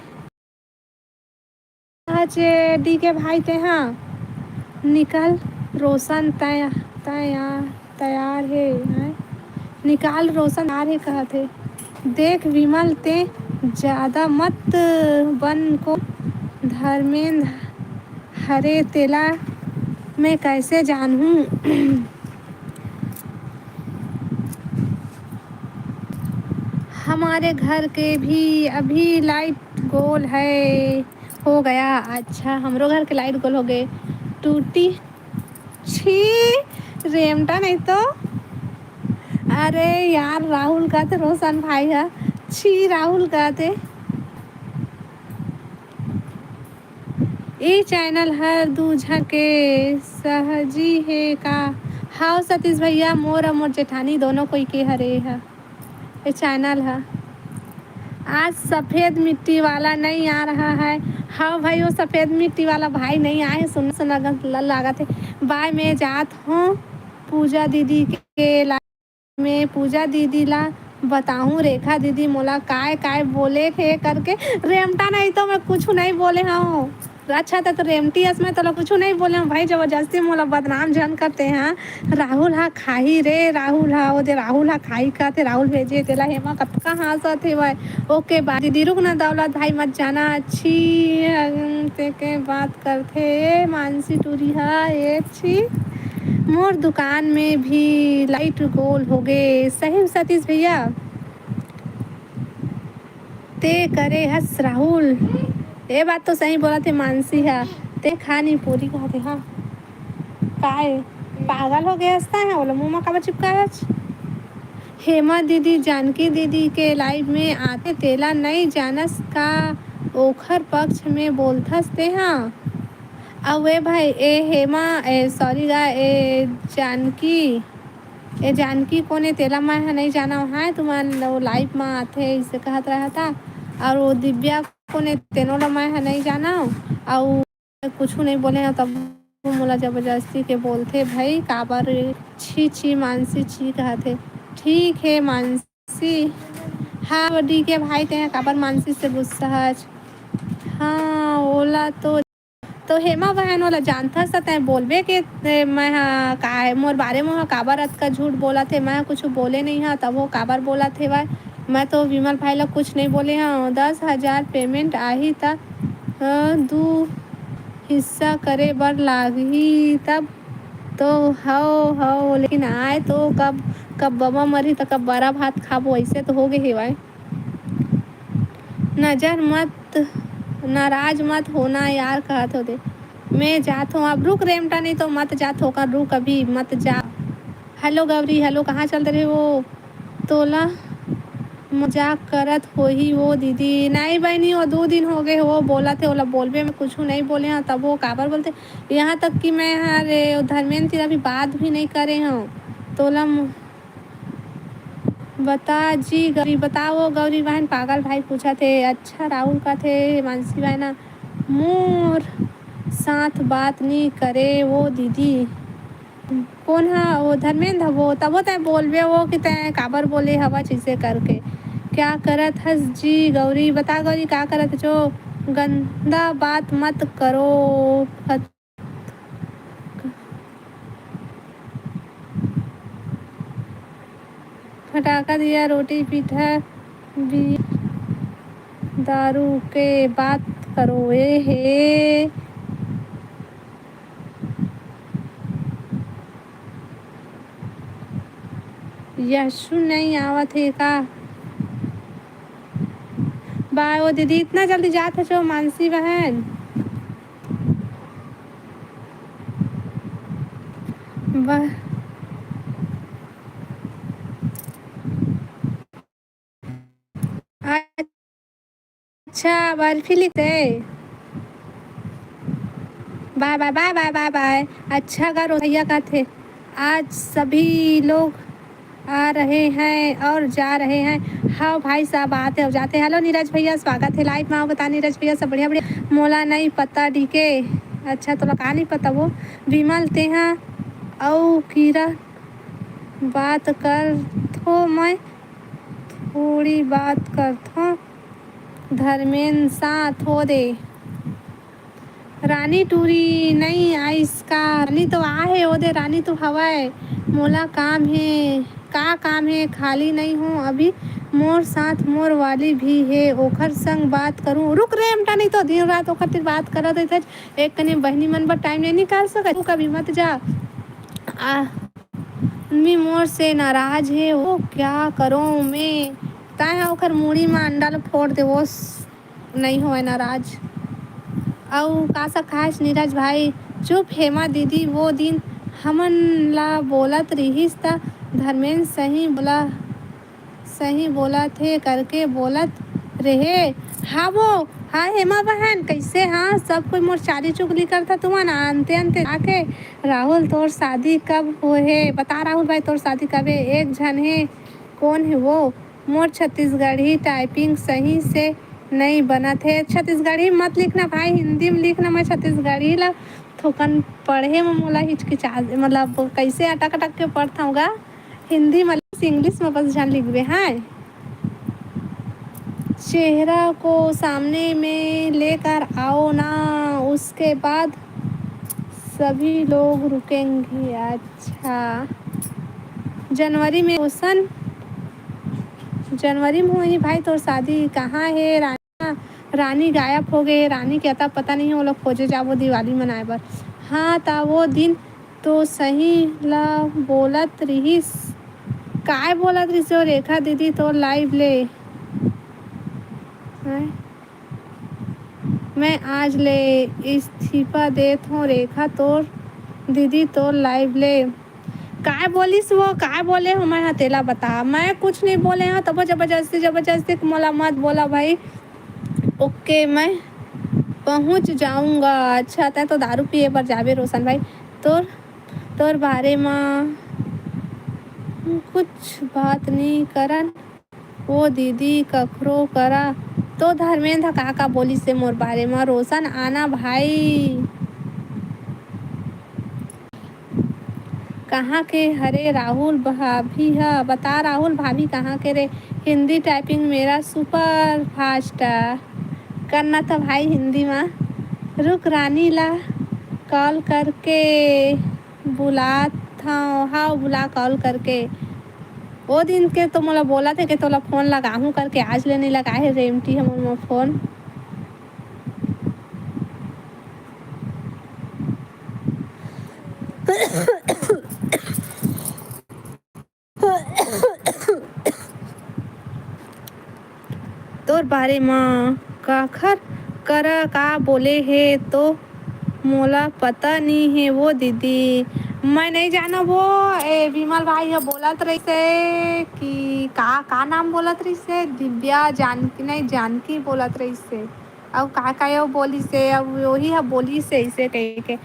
आज डीके भाई ते हाँ, निकल रोशन तय-, तैया-, तैयार हे, हैं? निकाल रोशन तैयार हे कहत हे। देख विमल, ते ज्यादा मत बन को धर्मेंद्र हरे, तेला मैं कैसे जानहूँ? हमारे घर के भी अभी लाइट गोल है, हो गया। अच्छा, हमरो घर के लाइट गोल हो गए। टूटी छी, रेमटा नहीं तो। अरे यार, राहुल कहते रोशन भाई है, छी राहुल कहते। ई चैनल हर दू झन के सहजी हे का? हाव सतीश भैया, मोर अउ मोर जेठानी दोनों कोई के हरे ह। ये चैनल ह। आज सफेद मिट्टी वाला नहीं आ रहा है। हाँ भाई, वो सफेद मिट्टी वाला भाई नहीं आए, सुन सुना गंत ल-, लागत है। बाय, मैं जात हूँ पूजा दीदी के ला-, मैं पूजा दीदी ला बताऊँ, रेखा दीदी मोला काय काय बोले हे करके। रेमटा नहीं तो मैं कुछ नहीं बोले हूँ। अच्छा, त तो रेमटी अस, मैं तोला कुछु नहीं बोले हूँ भाई, जबरदस्ती मोला बदनाम झन करते हैं। राहुल हा खाही रे, राहुल हा, ओदे राहुल हा खाही कहते, राहुल भेजे तेला। हेमा कतका हाँसत हे भाई। ओके बा दीदी, रुक ना दौलत भाई, मत जाना। अच्छी, अम, ते के बात करथे मानसी टूरी हा, ए छी। मोर दुकान में भी लाइट गोल हो गे। सही में सतीश भैया? ते करे हस राहुल। ए बात तो सही बोलत हे मानसी ह। ते खानी पूरी कहत हे, हाँ। काय? पागल हो गए हस तैं ह? ओला मुंह म काबर चिपकाय हस? हेमा दीदी जानकी दीदी के लाइव में आथे, तेला नई जानस का? ओखर पक्ष में बोलथस ते ह। अउ ए भाई, ए हेमा, ए सॉरी गा, ए जानकी, ए जानकी कोन ए, तेला मैं ह नई जानव। हाँ, तुमन वो लाइव म आथे, इसे कहत रहता। अउ वो दिव्या कोन ए, तेनो ला मैं ह नई जानव। अउ कुछु नई बोले हव, तब मोला जबरदस्ती के बोलथे, भाई काबर छी छी मानसी छी कहत हे। ठीक हे मानसी। हाँ, वो डी के भाई, तें काबर मानसी से गुस्सा हच? हाँ, ओला तो, तो हेमा बहन, ओला जानथस त तैं बोलबे के, ए, मैं ह का, मोर बारे म ह काबर अतका झूठ बोलत हे? मैं ह कुछु बोले नई ह, तब वो काबर बोलत हे भाई? मैं तो विमल भाई ला कुछ नई बोले हव। दस हजार पेमेंट आही त, अ, दू हिस्सा करे बर लागही तब तो। हव, हव, लेकिन आय तो कब, कब बबा मरही त कब बरा भात खाबो, अइसे तो हो गे हेवय। नजर मत, नाराज मत होना यार, कहत हो दे। मैं जात हूँ अब, रुक रेमटा, नहीं तो मत जात हो कर, रुक अभी, मत जा। हेलो गौरी, हेलो, कहाँ चल रहे हो? तोला मजाक करत होही वो दीदी। नहीं बहनी, वो दो दिन हो गए, वो बोलत हे, ओला बोलबे, मैं कुछ नहीं बोले हूँ, तब वो काबर बोलते। यहाँ तक कि मैं, अरे, धर्मेंद्र तेरा भी बात भी नहीं करे हूँ। तोला म-, बता जी गौरी, बता वो गौरी बहन, पागल भाई पूछत हे। अच्छा राहुल कहत हे, मानसी बहन मोर साथ बात नी करे वो दीदी। कोन हा वो? धर्मेंद्र हवो, तबो तैं बोलबे वो कि तैं काबर बोले हवच अइसे करके। क्या करत हस जी गौरी? बता गौरी, का करत हस? गंदा बात मत करो। फत-, फटाका दिया, रोटी पीठा, बी-, दारू के बात करो। ए हे। यशु नहीं आवत हे का? बाय, ओ दीदी, इतना जल्दी जात हस मानसी बहन? वाह। अच्छा, बर्फी लिखते। बाय, बाय, बाय, बाय, बाय, बाय। अच्छा गा, रोज भैया कहत हे, आज सभी लोग आ रहे हैं और जा रहे हैं। हाँ भाई साहब, आते और जाते। हेलो नीरज भैया, स्वागत है लाइव में। आओ बता नीरज भैया, सब बढ़िया, बढ़िया। मोला नहीं पता डीके। अच्छा, तोला का नहीं पता वो? विमल, तेहा अउ कीरा बात करथो, मैं थोड़ी बात करथो। धर्मेन साथ हो दे। रानी टूरी नई आइस का? रानी तो आहे, ओदे रानी तो हवय। मोला काम हे, का काम हे? खाली नई हो अभी। मोर साथ मोर वाली भी हे, ओखर संग बात करूं। रुक रे एमटा, नहीं तो दिन रात ओखर तिर बात करत रहिथे। एक कने बहिनी मन बर टाइम नहीं निकाल सकत। तू कभी मत जा। आ, आदमी मोर से नाराज हे, वो क्या करो मैं? ताय हा ओखर मुड़ी मा अंडा ल फोड़ दे, वो स-, नहीं होय नाराज। अउ का सा खास नीरज भाई? चुप हेमा दीदी, वो दिन हमन ला बोलत रिहिस त धर्मेंद्र सही बोला, सही बोलत हे करके बोलत रेहे। हाँ वो, हाँ हेमा बहन, कैसे? हाँ, सब कोई मोर चारी चुगली करथा तुमन, अंते अंते आके। राहुल, तोर शादी कब होहे? बता राहुल भाई, तोर शादी कब हे? एक झन हे, कौन हे वो? मोर छत्तीसगढ़ी टाइपिंग सही से नई बनत हे। छत्तीसगढ़ी मत लिखना भाई, हिंदी में लिखना। मैं छत्तीसगढ़ी ला थोकन पढ़े में मोला हिचकिचा, मतलब कैसे अटक अटक के पढ़थव गा। हिंदी में, इंग्लिश में बस झन लिखबे। हाँ, चेहरा को सामने में लेकर आओ ना, उसके बाद सभी लोग रुकेंगे। अच्छा, जनवरी में ओसन, जनवरी में होही भाई तोर शादी। कहाँ हे रानी? रानी गायब हो गए, रानी के अता पता नहीं, वो लोग खोजे जाबो दिवाली मनाए बर। हाँ, ता वो दिन तो सही ला बोलत रिहिस। काय बोलत रिहिस ओ रेखा दीदी तोर लाइव ले? हैं? मैं आज ले इस्तीफा देत हों रेखा तोर दीदी तोर लाइव ले। काय बोलिस वो, काय बोले हो मैं हा तेला बता। मैं कुछ नहीं बोले हाँ, तबो जबरदस्ती, जबरदस्ती मोला मत बोला भाई। ओके, मैं पहुँच जाऊँगा। अच्छा, तैं तो दारू पिए बर जाबे रोशन भाई। तोर, तोर बारे म कुछ बात नहीं करन। वो दीदी कखरो करा। तो धर्मेंद्र ह का का बोलिस हे मोर बारे म? रोशन आना भाई। कहाँ के हरे राहुल भाभी ह? बता राहुल भाभी कहाँ के रे? हिंदी टाइपिंग मेरा सुपर फास्ट करना था भाई हिंदी म। रुक रानी ला कॉल करके बुलात हव, हाव बुला कॉल करके। ओ दिन के तो मोला बोलत हे कि तोला फोन लगाहूं करके, आज ले नइ लगाए हे रेमटी ह मोर फोन। तोर बारे म काखर करा का बोले हे तो मोला पता नी हे वो दीदी। मैं नहीं जाना वो, ए, विमल भाई ह बोलत रहिसे कि का, का नाम बोलत रहिसे, दिव्या जानकी, नहीं जानकी बोलत रहिसे। अउ का, का यो बोलिसे, अब वही ह बोलिसे इसे कह के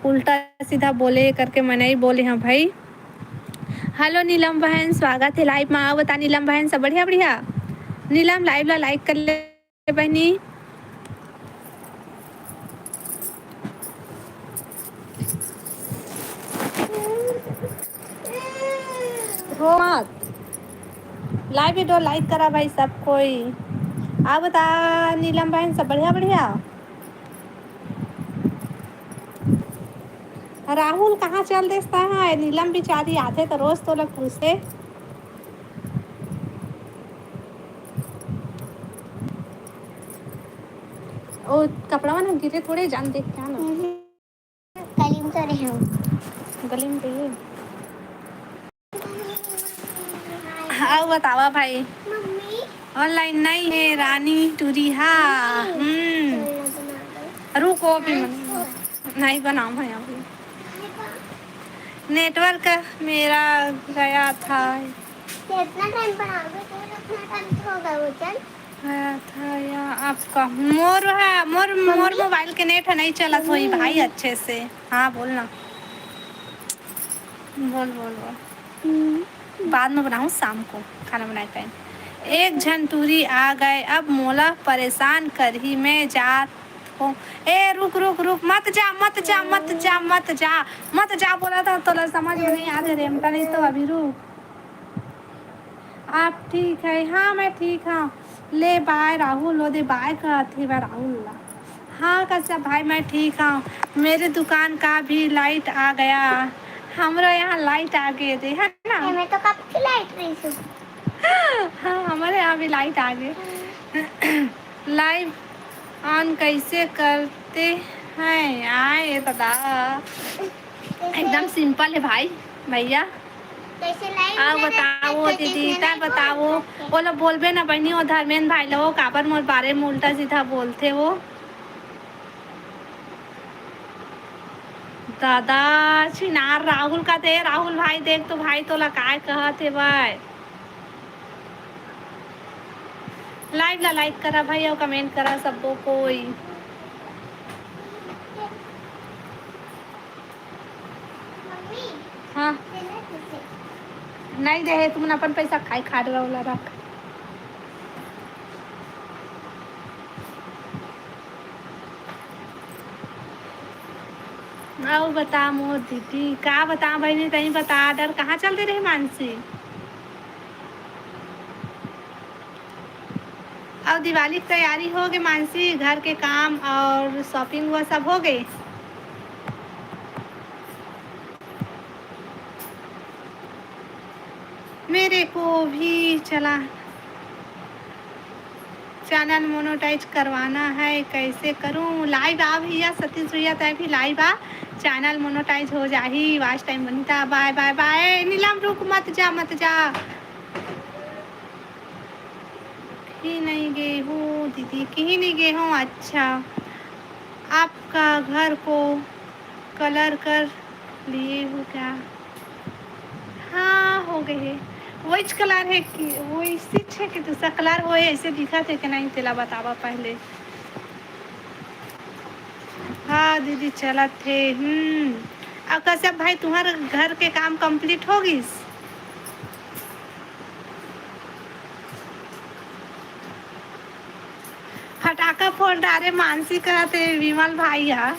उल्टा सीधा बोले करके मैं नहीं बोले हाँ भाई। हेलो नीलम बहन, स्वागत हे लाइव मा। आओ बता नीलम बहन, सब बढ़िया बढ़िया? नीलम लाइव ला लाइक कर ले बहनी। रो मत, लाइव वीडियो लाइक करा भाई सब कोई। आओ बता नीलम बहन, सब बढ़िया बढ़िया? राहुल कहाँ चल देस तहाँ? नीलम बिचारी आथे त रोज तोला पूछथे। ओ कपड़ा ना गिरे थोड़े, जान देख क्या ना। गली में तो रहे हो। गली में रहिए। अउ बतावा भाई। मम्मी। ऑनलाइन नहीं है रानी टूरी हा। हम्म। रुको अभी मन नहीं बनाओ है अभी। नेटवर्क मेरा गया था। कितना टाइम बनाओगे? तो इतना टाइम तो होगा वो चल। गया था या आपका? मोर है, मोर, मोर मोबाइल के नेट है, नहीं चलत होई भाई अच्छे से। हाँ, बोलना। बोल, बोल, बोल। बाद में बनाऊँ शाम को खाना बनाए टाइम। एक झन टूरी आ गए, अब मोला परेशान करही, मैं जात हों। ए, रुक, रुक, रुक, मत जा, मत जा, मत जा, मत जा, मत जा, बोला था, तोला समझ में नहीं आते रेमटा, नहीं तो अभी रुक। आप ठीक है? हाँ, मैं ठीक हाँ। ले बाय राहुल, ओदे बाय कहत हे बा राहुल ला। हाँ कश्यप भाई, मैं ठीक हूँ। मेरे दुकान का भी लाइट आ गया। हमरो यहाँ लाइट आ गए रे, है ना? एमे तो कब की लाइट रही सु। हाँ, हमारे यहाँ भी लाइट आ गए। लाइव ऑन कैसे करते हैं? आए दादा, एकदम सिंपल है भाई, भैया। कैसे लाइव आओ में बताओ कैसे दीदी, नहीं तब बताओ। बोल सकते? ओला बोलबे ना बहिनी, वो धर्मेंद्र भाई ला, वो काबर मोर बारे में उल्टा सीधा बोलथे वो। दादा, छिनार राहुल का दे, राहुल भाई देख तो भाई तोला काय कहत हे भाई। लाइव ला लाइक करा भाई और कमेंट करा सबो कोई। हाँ। नहीं दे हे, तुमन अपन पैसा खाए खा रहे वाला रख। अउ बता मोर दीदी, का बता बहिनी, तहीं बता, डर कहाँ चल दे रहे मानसी? अउ दिवाली की तैयारी हो गए मानसी, घर के काम और शॉपिंग वो सब हो गए? मेरे को भी चला चैनल मोनेटाइज करवाना है, कैसे करूं? लाइव आ भैया, सतीश भैया तय भी लाइव आ, चैनल मोनेटाइज हो जाही, वॉच टाइम बनता। बाय बाय बाय नीलम, रुक मत जा, मत जा। कहीं नहीं गए हूँ दीदी, कहीं नहीं गए हूँ। अच्छा, आपका घर को कलर कर लिए हो क्या? हाँ, हो गए है। वही कलर है कि वही है कि दूसरा कलर हो है, ऐसे दिखा थे कि नहीं, तेला बतावा पहले। हाँ दीदी, चलत हे। हम्म, अब कश्यप भाई, तुम्हार घर के काम कंप्लीट हो गिस? फटाका फोड़ डारे मानसी, कहते विमल भाई हा।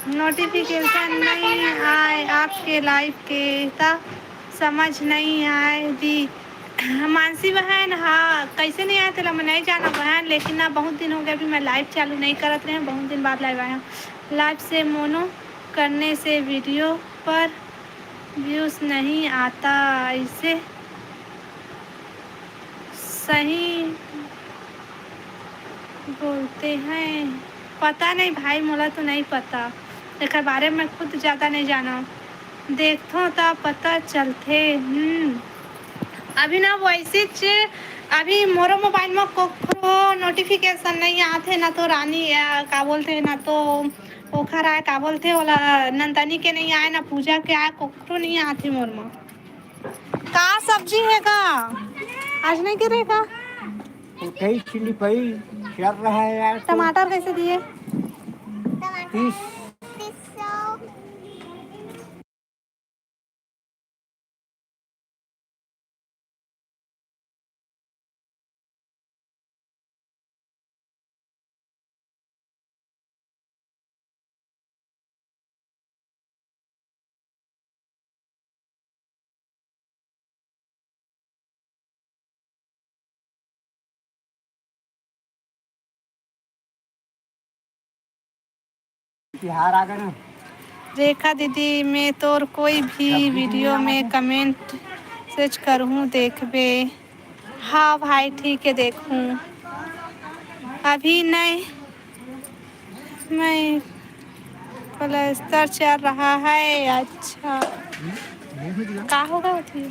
नोटिफिकेशन नहीं आए आपके लाइव के, त समझ नहीं आए दी। मानसी बहन, हाँ, कैसे नहीं आए तेला मैं नहीं जाना बहन, लेकिन ना बहुत दिन हो गया अभी मैं लाइव चालू नहीं करत रहे, बहुत दिन बाद लाइव आया। लाइव से मोनो करने से वीडियो पर व्यूज नहीं आता, ऐसे सही बोलते हैं। पता नहीं भाई, मोला तो नहीं पता, एकर बारे में खुद ज़्यादा नहीं जाना। देखथों त पता चलथे। हम्म, अभी ना वैसे च-, अभी मोरो मोबाइल में कोखरो नोटिफिकेशन नहीं आथे, ना तो रानी, आ, का बोलथे, ना तो ओखर आए, का बोलथे ओला, नंदनी के नहीं आए, ना पूजा के आए, कोखरो नहीं आथे मोर में। का सब्जी हे गा? आज नहीं गिरे का? कई चिल्ली पई चल रहा है यार, तो टमाटर कैसे दिए? तीस। तिहार आ गए ना। रेखा दीदी, मैं तोर कोई भी वीडियो में कमेंट सेच करहूँ, देखबे। हाँ भाई, ठीक है, देखूँ। अभी नहीं, मैं प्लास्टर चल रहा है। अच्छा, का होगा उठी?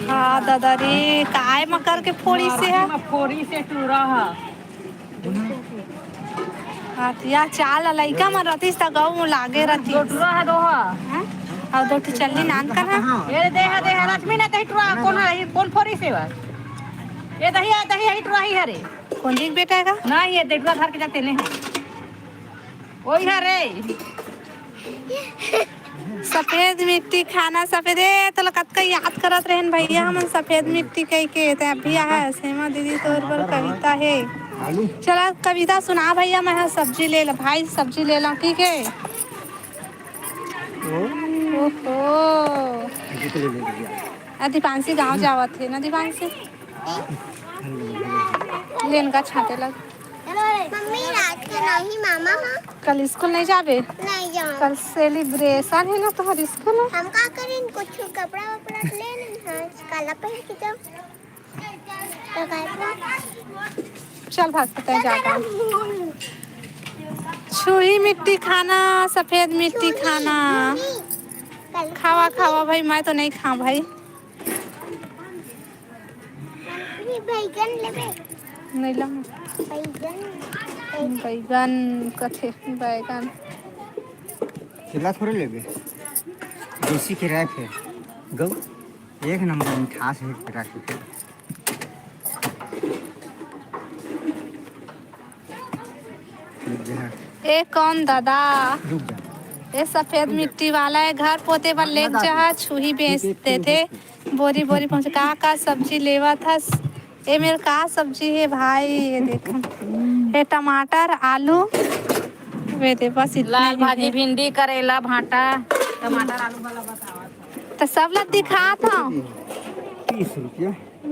हाँ दादा रे, काय म करके फोड़ी से है? फोड़ी से टूरा है। हाँ, त या चाल लइका मन रतिस त गऊ लागे रतिस। दो टुरा है, दो है। हाँ? अउ दो ठो चल्ली नान कर है। ये दे है, दे है, लक्ष्मी ने दही टुरा, कौन है? ये कौन फोरी से बा? ये दही है, दही है, टुरा ही है रे। कौन जी के बेटा है का? ना, ये दही टुरा धर के जाते नहीं। वही है रे। सफेद मिट्टी खाना सफेद, ए, तोला कतका याद करत रहन भैया हमन सफेद मिट्टी कह के, ते अभी आ है, हेमा दीदी तोर बर कविता है। आलू। चला कविता सुना भैया, मैं ह सब्जी ले ला भाई, सब्जी ले ला, ठीक है। ओ। ओहो। ये तो ले ले भैया। आ, दीपांशी गाँव जावत हे ना, दीपांशी? लेन का छाटे लग। मम्मी, रात के नहीं मामा, हाँ? कल स्कूल नहीं जाबे? नहीं जाऊँ। कल सेलिब्रेशन है ना तुम्हारे स्कूल में? हम का करें, कुछ कपड़ा वपड़ा ले लें, हाँ, काला पहन के जाओ। तो काहे? चल भाग, पता है जाता। छुही मिट्टी खाना, सफेद मिट्टी खाना। खावा, खावा भाई, मैं तो नहीं खा भाई। ये बैगन लेबे? नहीं ला। बैगन। बैगन कथे, बैगन। केला थोड़े लेबे, देसी केला है फिर। गौ। एक नंबर मिठास है केला के। रुक जा। ए कौन दादा? रुक जा। ए सफेद मिट्टी वाला है, घर पोते बर लेग जा, छुही बेच देथे। बोरी बोरी पहुंच। का का सब्जी लेवत हस? ए मेर का सब्जी है भाई? ये देख, ये टमाटर, आलू, वे दे, बस इतना लाल ही भाजी, है। भिंडी, करेला, भांटा, टमाटर, आलू वाला बतावा। तो सब ला दिखात हूँ। तीस रुपया।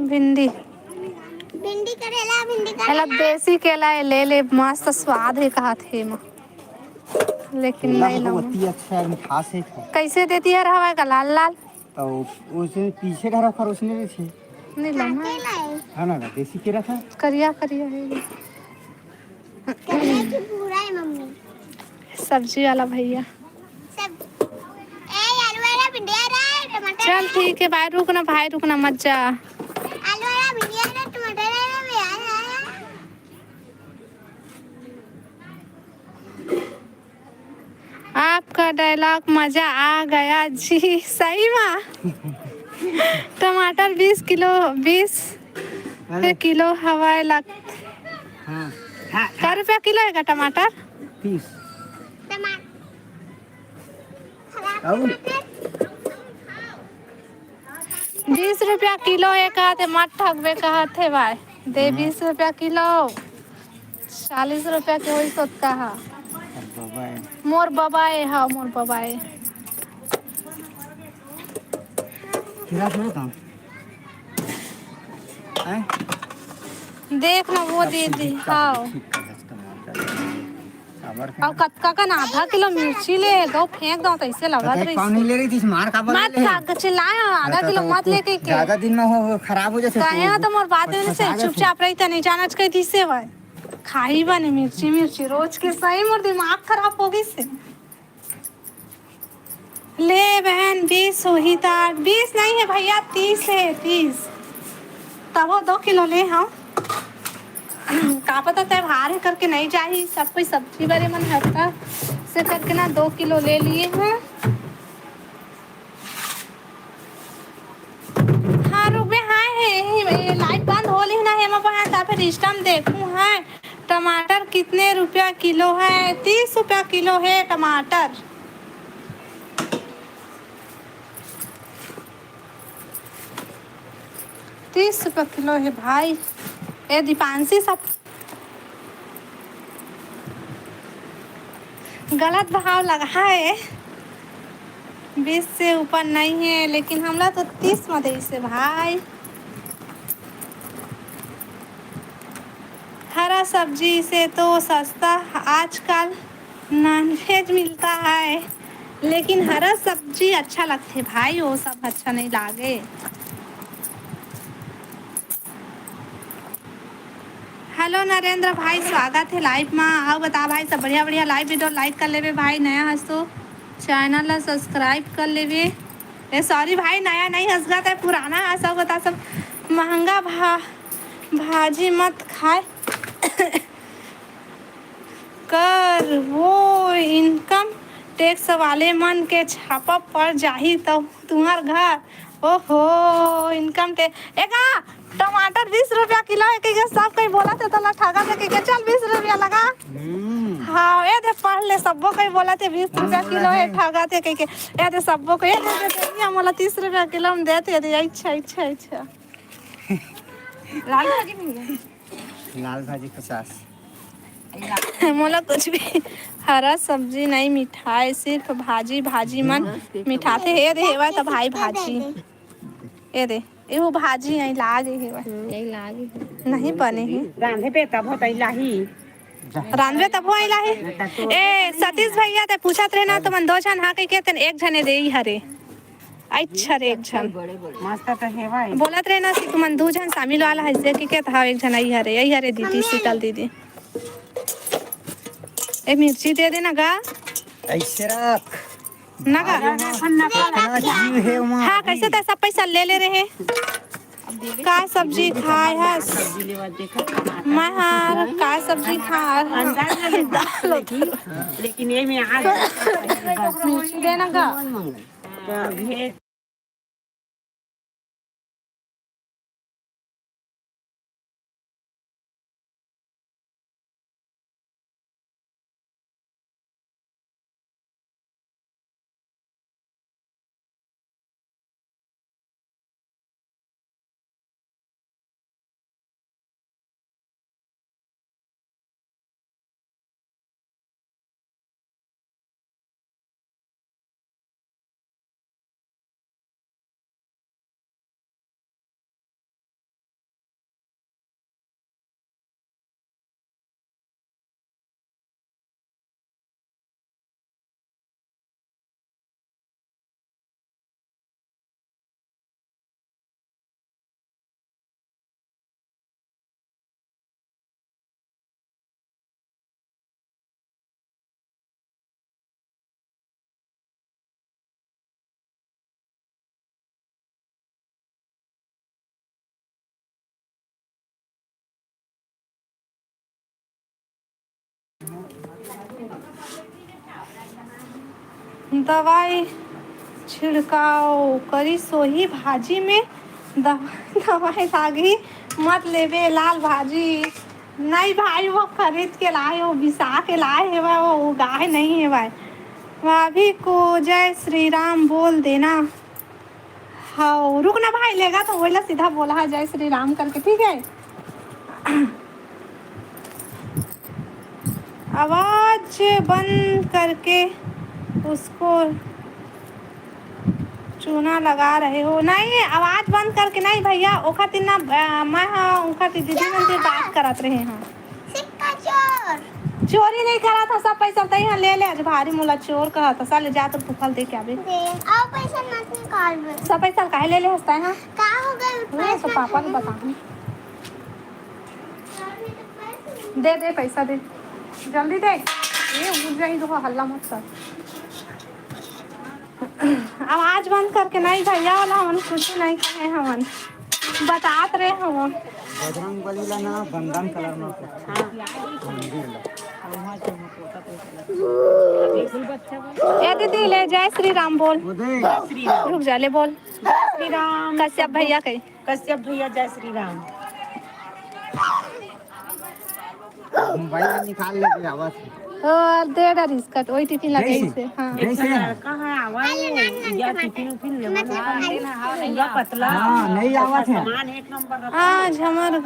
भिंडी। भिंडी, करेला, भिंडी, एला करेला। देसी केला है, ले ले, मस्त स्वाद है, कहा थे माँ। लेकिन केला नहीं तो लाऊं। अति अच्छा है, मिठास है। कैसे देती है हवा का लाल लाल? तो उसे पीछे घर पर उसने भी छे। नहीं लाना। केला है। हाँ ना, देसी केला था। करिया करिया है ये। करिया की पूरा है मम्मी। सब्जी वाला भैया। सब। ए, आलू वाला, भिंडी वाला, टमाटर चल वाला। ठीक है भाई, रुक ना भाई, रुक ना, मत जा। आलू वाला, भिंडी वाला, टमाटर वाला भी आया है। आपका डायलॉग मजा आ गया जी, सही मा। टमाटर बीस किलो, बीस अरे। किलो हवाए लग। हाँ। हाँ, का रुपया किलो है का टमाटर? तीस। टमाटर। आऊ? बीस रुपया किलो हे कहत हे, मत ठगबे कहत हे भाई। दे हम्म। बीस रुपया किलो, चालीस रुपया के होई सोतका हा। अरे बाबा है। मोर बाबा ए, हाँ, मोर बाबा ए। खीरा थोड़े कम। हैं? देख ना, वो दे दे, हाँ। काबर के अउ ना? कतका कन आधा किलो मिर्ची ले गो, फेंक दो, तइसे लगत पता है, रहिस। कौन नहीं ले रही थी, मार का बदले मत है। खा, चिल्लाए, आधा अरे तो, किलो तो मत तू लेके के। ज्यादा दिन में हो, खराब हो जाते काहे तो। तो मोर बात पर है से फंसा गए चुपचाप रही, तनी जाना चाहिए थी से भाई। खाई बने मिर्ची, मिर्ची रोज के, सही मोर दिमाग खराब हो गई से। ले बहन, बीस होही ता, बीस नहीं है भैया, तीस है, तीस। तब वो दो किलो ले हम। का पता त्योहार है करके नहीं जाही, सब कोई सब्जी बारे मन हरता से करके ना दो किलो ले लिए हैं। हाँ, रुक बे, हाँ, हे, हे, हे, लाइट बंद हो ली ना, हेमा बहन, ता फिर सिस्टम देखूँ, हाँ। टमाटर कितने रुपया किलो है? तीस रुपया किलो है टमाटर। तीस रुपया किलो है भाई। ए दीपांशी, सब गलत भाव लगा है, बीस से ऊपर नहीं है, लेकिन हमला तो तीस में देइस हे भाई। हरा सब्जी से तो सस्ता आजकल नॉनवेज मिलता है, लेकिन हरा सब्जी अच्छा लगथे भाई, वो सब अच्छा नहीं लागे। हेलो नरेंद्र भाई, स्वागत है लाइव मा। अउ बता भाई, सब बढ़िया बढ़िया। लाइव वीडियो लाइक कर लेबे भाई, नया हस तो चैनल ला सब्सक्राइब कर लेबे। ए सॉरी भाई, नया नहीं हस गा, ते पुराना हस। अउ बता, सब महंगा भा, भाजी मत खाए कर, वो इनकम टैक्स वाले मन के छापा पड़ जाही त तुंहर घर। ओहो, इनकम टैक्स। एका टमाटर बीस रुपया किलो है कहिके सब कोई बोलत हे, तोला ठगत हे कहिके, चल बीस रुपया लगा। हम्म। हाँ, ए दे पढ़ ले, सब्बो कोई बोलत हे बीस रुपया हाँ, किलो है, हाँ। ठगत हे कहिके। ए दे सब्बो कोई, ए दे, दे, दे, ये मोला तीस रुपया किलो में देत हे, दे, अच्छा, अच्छा, अच्छा। लाल भाजी नहीं है। लाल भाजी पचास। मोला कुछ भी हरा सब्जी नहीं मिठाए, सिर्फ भाजी, भाजी मन मिठाथे। हे दे, हेवय त भाई भाजी। ए दे, एहू भाजी आई लागे हेवय। हम्म, यही लागे हे। नहीं बने हे। रांधे पे तब होता ही लाही। रांधबे तब हो लाही। ए, सतीश भैया ते पूछत रहे ना, तो मन दो झन हा कहिके तेन एक झने दे ही हरे। अच्छा रे, एक झन। मस्त तो हेवय। बोलत रहे ना कि तुमन दू झन शामिल वाला है, से कि के त हा एक झन आई हरे, आई हरे दीदी, शीतल दीदी। ए, मिर्ची दे देना गा। ऐसे रख। ना गा। अरे वाह, इतना जीव है वहाँ हाँ, अभी। कैसे तो सब पैसा ले ले रहे। का सब्जी खाए हस? मैं हर का सब्जी खा दाल। लेकिन ये में आज मिर्ची देना गा। दवाई छिड़काव करिस होही भाजी में। दवाई दवाई लागही, मत लेबे लाल भाजी। नहीं भाई, वो खरीद के लाए, वो बिसा के लाए हेवय, वो उगाए नहीं हेवय। भाभी को जय श्री राम बोल देना। हाँ, रुक ना भाई, लेगा तो वही ला सीधा बोला है जय श्री राम करके, ठीक है। आवाज बंद करके उसको चूना लगा रहे हो। नहीं, आवाज बंद करके नहीं भैया, ओखर दिन ना, अ, मैं हाँ, ओखर दिन दीदी मन से बात करत रहे हैं। सिक्का चोर। चोरी नहीं करा था, सब पैसा तई हाँ ले ले, आज भारी मोला चोर कहा था, साले जा तो फुफल दे के आबे। दे, आओ पैसा मत निकाल बे। सब पैसा काहे ले ले हंसता है, हाँ? का हो गए? हाँ, तो पापा को बताऊँ। दे, दे, पैसा दे, जल्दी दे। ये उठ जाई तो हल्ला मत कर। आवाज बंद करके नहीं भैया वाला, हमन कुछ नहीं कहे, हमन बतात रहे हमन। बजरंग बली ला ना बंदन कलर में पोतथे। मंदिर ला। ए दीदी, ले जय श्री राम बोल। रुक जा, ले बोल। जय श्री राम। कश्यप भैया कही। कश्यप भैया, जय श्री राम। मोबाइल निकाल ले, आवाज। और दे डरिस कट, वही टिफिन लगे कैसे? इसे, हाँ। कैसे? लड़का है, आवाज या टिफिन उफिन लेवल है। पूरा पतला। हाँ, नहीं आवाज है। सामान एक नंबर रखा है। आज हमर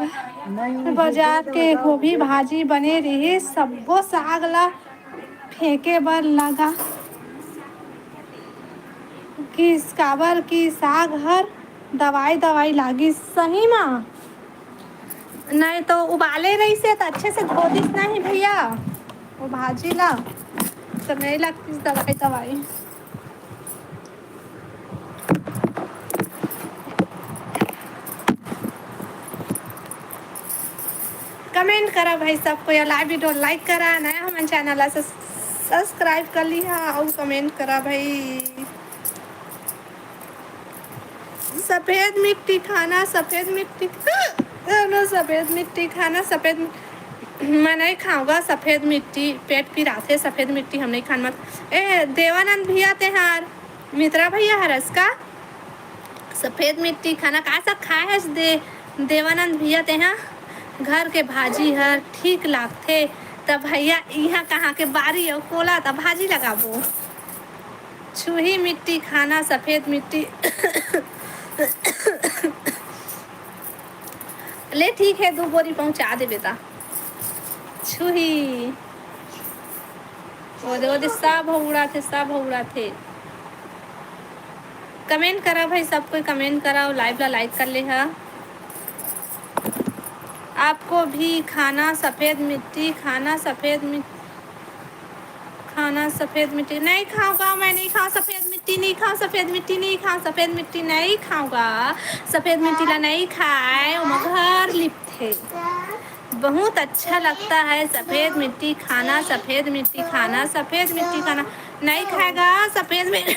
नहीं, बाजार के गोभी भाजी बने रही, सब्बो साग ला फेंके बर लगा। किस काबर कि साग हर दवाई दवाई लागिस सही मा। नहीं तो उबाले रहिसे त अच्छे से धो दिस नहीं भैया वो भाजी ला, तो नहीं लगतिस दवाई दवाई। कमेंट करा भाई, सबको या लाइव वीडियो लाइक करा, नया हमन चैनल ला सब्सक्राइब कर लिहा और कमेंट करा भाई। सफेद मिट्टी खाना, सफेद मिट्टी खाना, सफेद मिट्टी खाना, सफेद मिट्टी। मैं नहीं खाऊंगा सफेद मिट्टी, पेट पिराथे सफेद मिट्टी, हम नहीं खान मत। ए देवानंद भैया तेहार मित्रा भैया हरस का? सफेद मिट्टी खाना का सा खाए हस दे देवानंद भैया तेहा? घर के भाजी हर ठीक लागथे। त भैया इहाँ कहाँ के बारी अउ कोला त भाजी लगाबो। छुही मिट्टी खाना सफेद मिट्टी। ले ठीक है, दू बोरी पहुंचा देबे ता। छुही। ओदे, ओदे सब ह उड़ाथे, सब ह उड़ाथे। Comment करा भाई, सब कोई comment करा, live ला like कर ले हा। आपको भी खाना सफेद मिट्टी, खाना सफेद मिट्टी, खाना सफेद मिट्टी नहीं खाऊंगा, मैं नहीं खाऊं सफेद मिट्टी, नहीं खाऊं सफेद मिट्टी, नहीं खाऊं सफेद मिट्टी, नहीं खाऊंगा सफेद मिट्टी ला, नहीं खाए, ओमा घर लिपथे। बहुत अच्छा लगता है सफेद मिट्टी खाना, सफेद मिट्टी खाना, सफेद मिट्टी खाना। नहीं खाएगा सफेद मिट्टी।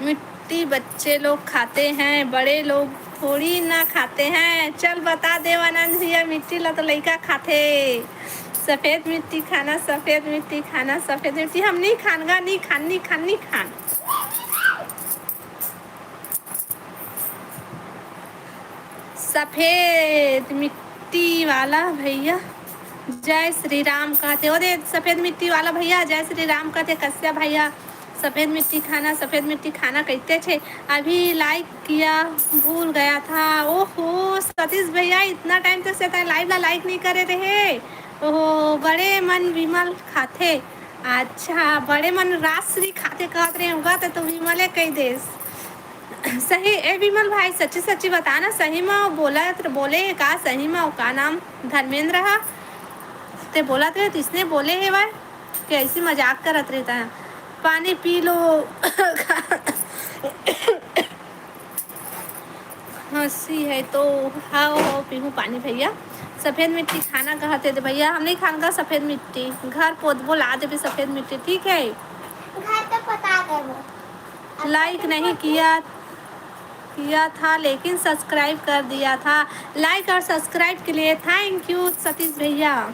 मिट्टी बच्चे लोग खाते हैं, बड़े लोग थोड़ी ना खाते हैं। चल बता दे आनंद भैया, मिट्टी ला तो लइका खाथे। सफेद मिट्टी खाना, सफेद मिट्टी खाना, सफेद मिट्टी। हम नहीं खान गा, नहीं खान, नहीं खान, नहीं खान। सफेद मिट्टी वाला भैया जय श्री राम कहते। ओदे सफेद मिट्टी वाला भैया जय श्री राम कहते। कश्यप भैया, सफेद मिट्टी खाना, सफेद मिट्टी खाना कहते छे। अभी like किया, भूल गया था। ओहो सतीश भैया, इतना time तक से तय live ला like नहीं करे रहे। ओहो, बड़े मन विमल खाथे। अच्छा, बड़े मन राजश्री खाथे कहत रहे होगा, तो तू विमले कह देस। सही ए विमल भाई, सच्ची सच्ची बता ना, सही में बोलत बोले हे का? सही में का नाम धर्मेंद्र हा? ते बोलत रहे, तिसने बोले हे भाई कि ऐसी मजाक करत रहता है। पानी पी लो। हंसी है तो हाओ हाओ पीहू पानी भैया। सफेद मिट्टी खाना कहते थे भैया, हम नहीं खान का सफेद मिट्टी, घर पोतबो ला देबे सफेद मिट्टी, ठीक है? घर तो पता देबो। Like नहीं किया, किया था लेकिन subscribe कर दिया था। Like और subscribe के लिए thank you सतीश भैया।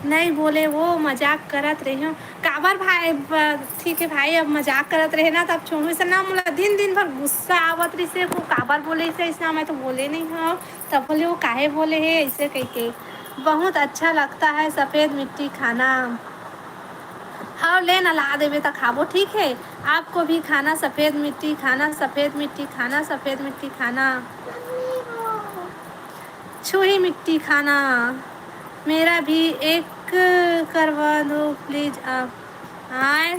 नहीं बोले वो, मजाक करत रहे हो। काबर भाई, ब-, ठीक है भाई, अब मजाक करत रहे ना, तब छोड़ू से ना, मोला दिन दिन भर गुस्सा आवत रही से, को काबर बोले से, इसना मैं तो बोले नहीं हूँ। तब बोले वो काहे बोले है ऐसे कह के। बहुत अच्छा लगता है सफेद मिट्टी खाना। हाँ, ले ना ला देबे त खाबो, ठीक है? आपको भी खाना सफेद मिट्टी खाना, सफेद मिट्टी खाना, सफेद मिट्टी खाना। छुही मिट्टी खाना। मेरा भी एक करवा दो please आप। आए।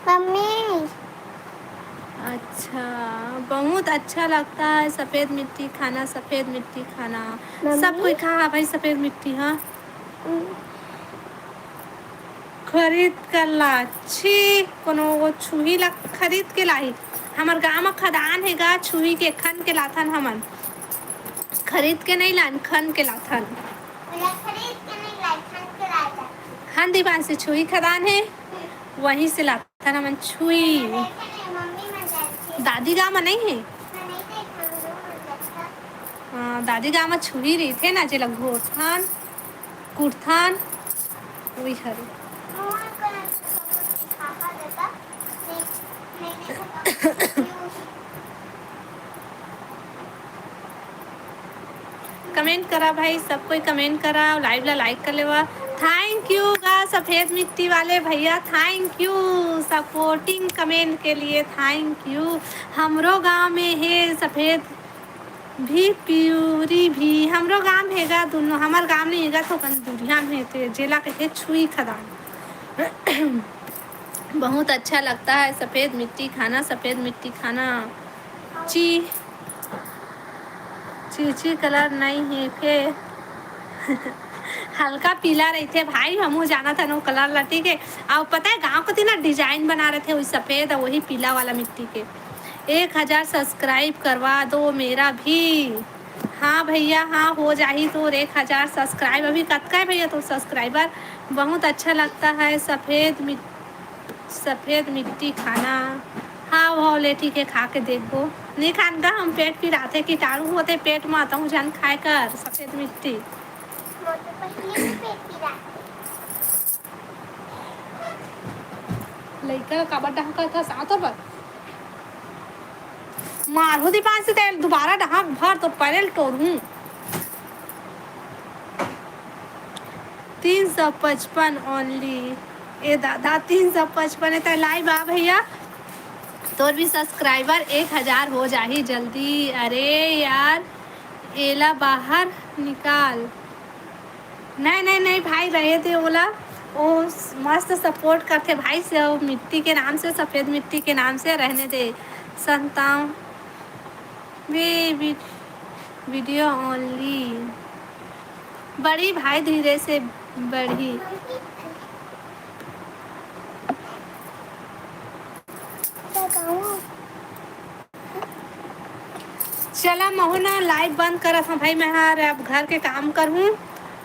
मम्मी। अच्छा, बहुत अच्छा लगता है सफेद मिट्टी खाना, सफेद मिट्टी खाना। मम्मी। सब कोई खा भाई सफेद मिट्टी, हाँ। हम्म। खरीद कर ला, छी, कोनो वो छुही ला खरीद के लाही। हमर गाँव म खदान हे गा, छुही के खन के लाथन हमन। खरीद के नहीं लान, खन के लाथन। ओला खरीद के नहीं लाए, खन के लाए जाथे। हाँ, दीवान से छुही खदान हे, वहीं से लाथन हमन छुही। मम्मी मन जाथे। दादी गाँव म नहीं हे। हाँ, नहीं देख, हम लोग मन जाथे। हाँ, दादी गाँव म छुही रहिथे ना, जेला घोरथन, कुटथन, वही हरे। Comment करा भाई, सब कोई comment करा, live ला like कर लेवा। Thank you गा सफेद मिट्टी वाले भैया, thank you supporting comment के लिए, thank you। हमरो गांव में हे सफेद भी पियूरी भी, हमरो गांव में हे गा दोनों, हमर गांव नहीं हे गा, थोकन दूरिहा में हे, ते जेला कथे छुई खदान। बहुत अच्छा लगता है सफेद मिट्टी खाना, सफेद मिट्टी खाना। ची, चीची colour नहीं है फेर। हल्का पीला रहिथे भाई, हमहू जानत हन वो colour ला, ठीक है। अउ पता है गाँव कोती ना design बना रहिथे वही सफेद अउ वही पीला वाला मिट्टी के। एक हजार subscribe करवा दो मेरा भी। हाँ भैया, हाँ, हो जाही तोर एक हजार subscribe। अभी कतका है भैया तोर subscriber? बहुत अच्छा लगता है सफेद मिट्टी सफेद मिट्टी खाना। हाव, हाव, ले ठीक है, खा के देखबो। नहीं खान का हम पेट पिराथे, कीटाणु होथे पेट म, तहूँ झन खाए कर सफेद मिट्टी। मोर तो पहिले भी पेट पिराथे। लइका ल काबर डहकाथस, आ तो बर। मारहूँ दीपांशु, तेल दोबारा डहाक भर तो पैरेल टोरहूँ। तीन सौ पचपन only। ए दादा, तीन सौ पचपन है, तय live आ भैया, तोर भी subscriber एक हजार हो जाही जल्दी। अरे यार, एला बाहर निकाल। नहीं, नहीं, नहीं भाई, रहे दे ओला। वो मस्त support करथे भाई से, वो मिट्टी के नाम से, सफेद मिट्टी के नाम से। रहने दे संताव। Way we-, video only। बढ़ी भाई, धीरे से बढ़ी। चला महू ना, live बंद करत हूँ भाई, मैं हर अब घर के काम करहूँ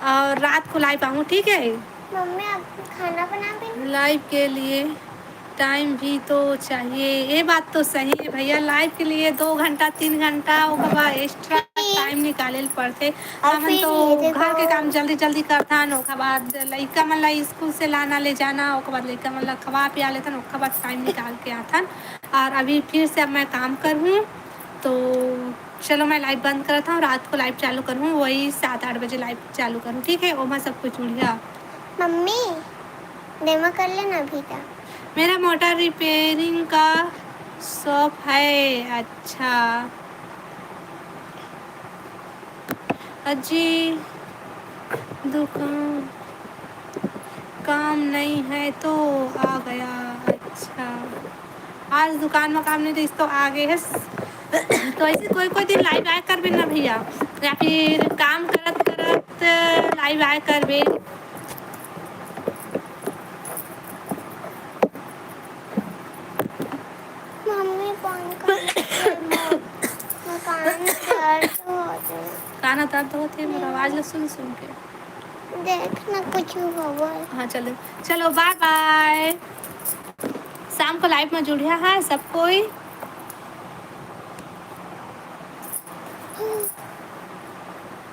और रात को live आहूँ, ठीक है? मम्मी, आप खाना बना भी नहीं? Live के लिए time भी तो चाहिए। ये बात तो सही है भैया, live के लिए दो घंटा, तीन घंटा, ओकर बाद extra time निकाले ल पड़थे। और हमन फिर तो ये देखो घर के काम जल्दी जल्दी करथन, ओकर बाद लइका मन ला school से लाना ले जाना, ओकर बाद लइका मन ला खवा पिया लेथन, ओकर बाद time निकाल के आथन। और अभी फिर से अब मैं काम करहूँ, तो चलो मैं live बंद करत हूँ, रात को live चालू करहूँ, वही सात आठ बजे live चालू करहूँ, ठीक है? ओमा सब कुछ जुड़िया। मम्मी, demo कर लेना अभी का। मेरा मोटर repairing का shop है। अच्छा अजी, दुकान काम नहीं है तो आ गया। अच्छा, आज दुकान में काम नहीं रहिस तो आ गए हस। तो ऐसे कोई कोई दिन live आया करबे ना भैया, या फिर काम करत करत live आया करबे। मम्मी, फोन कर, मकान दर्द होत हे। कान दर्द होत हे, मोर आवाज ला सुन सुन के। देख ना, कुछ होवल। हाँ, चलो, चलो, bye bye। शाम को live में जुड़िया है सब कोई।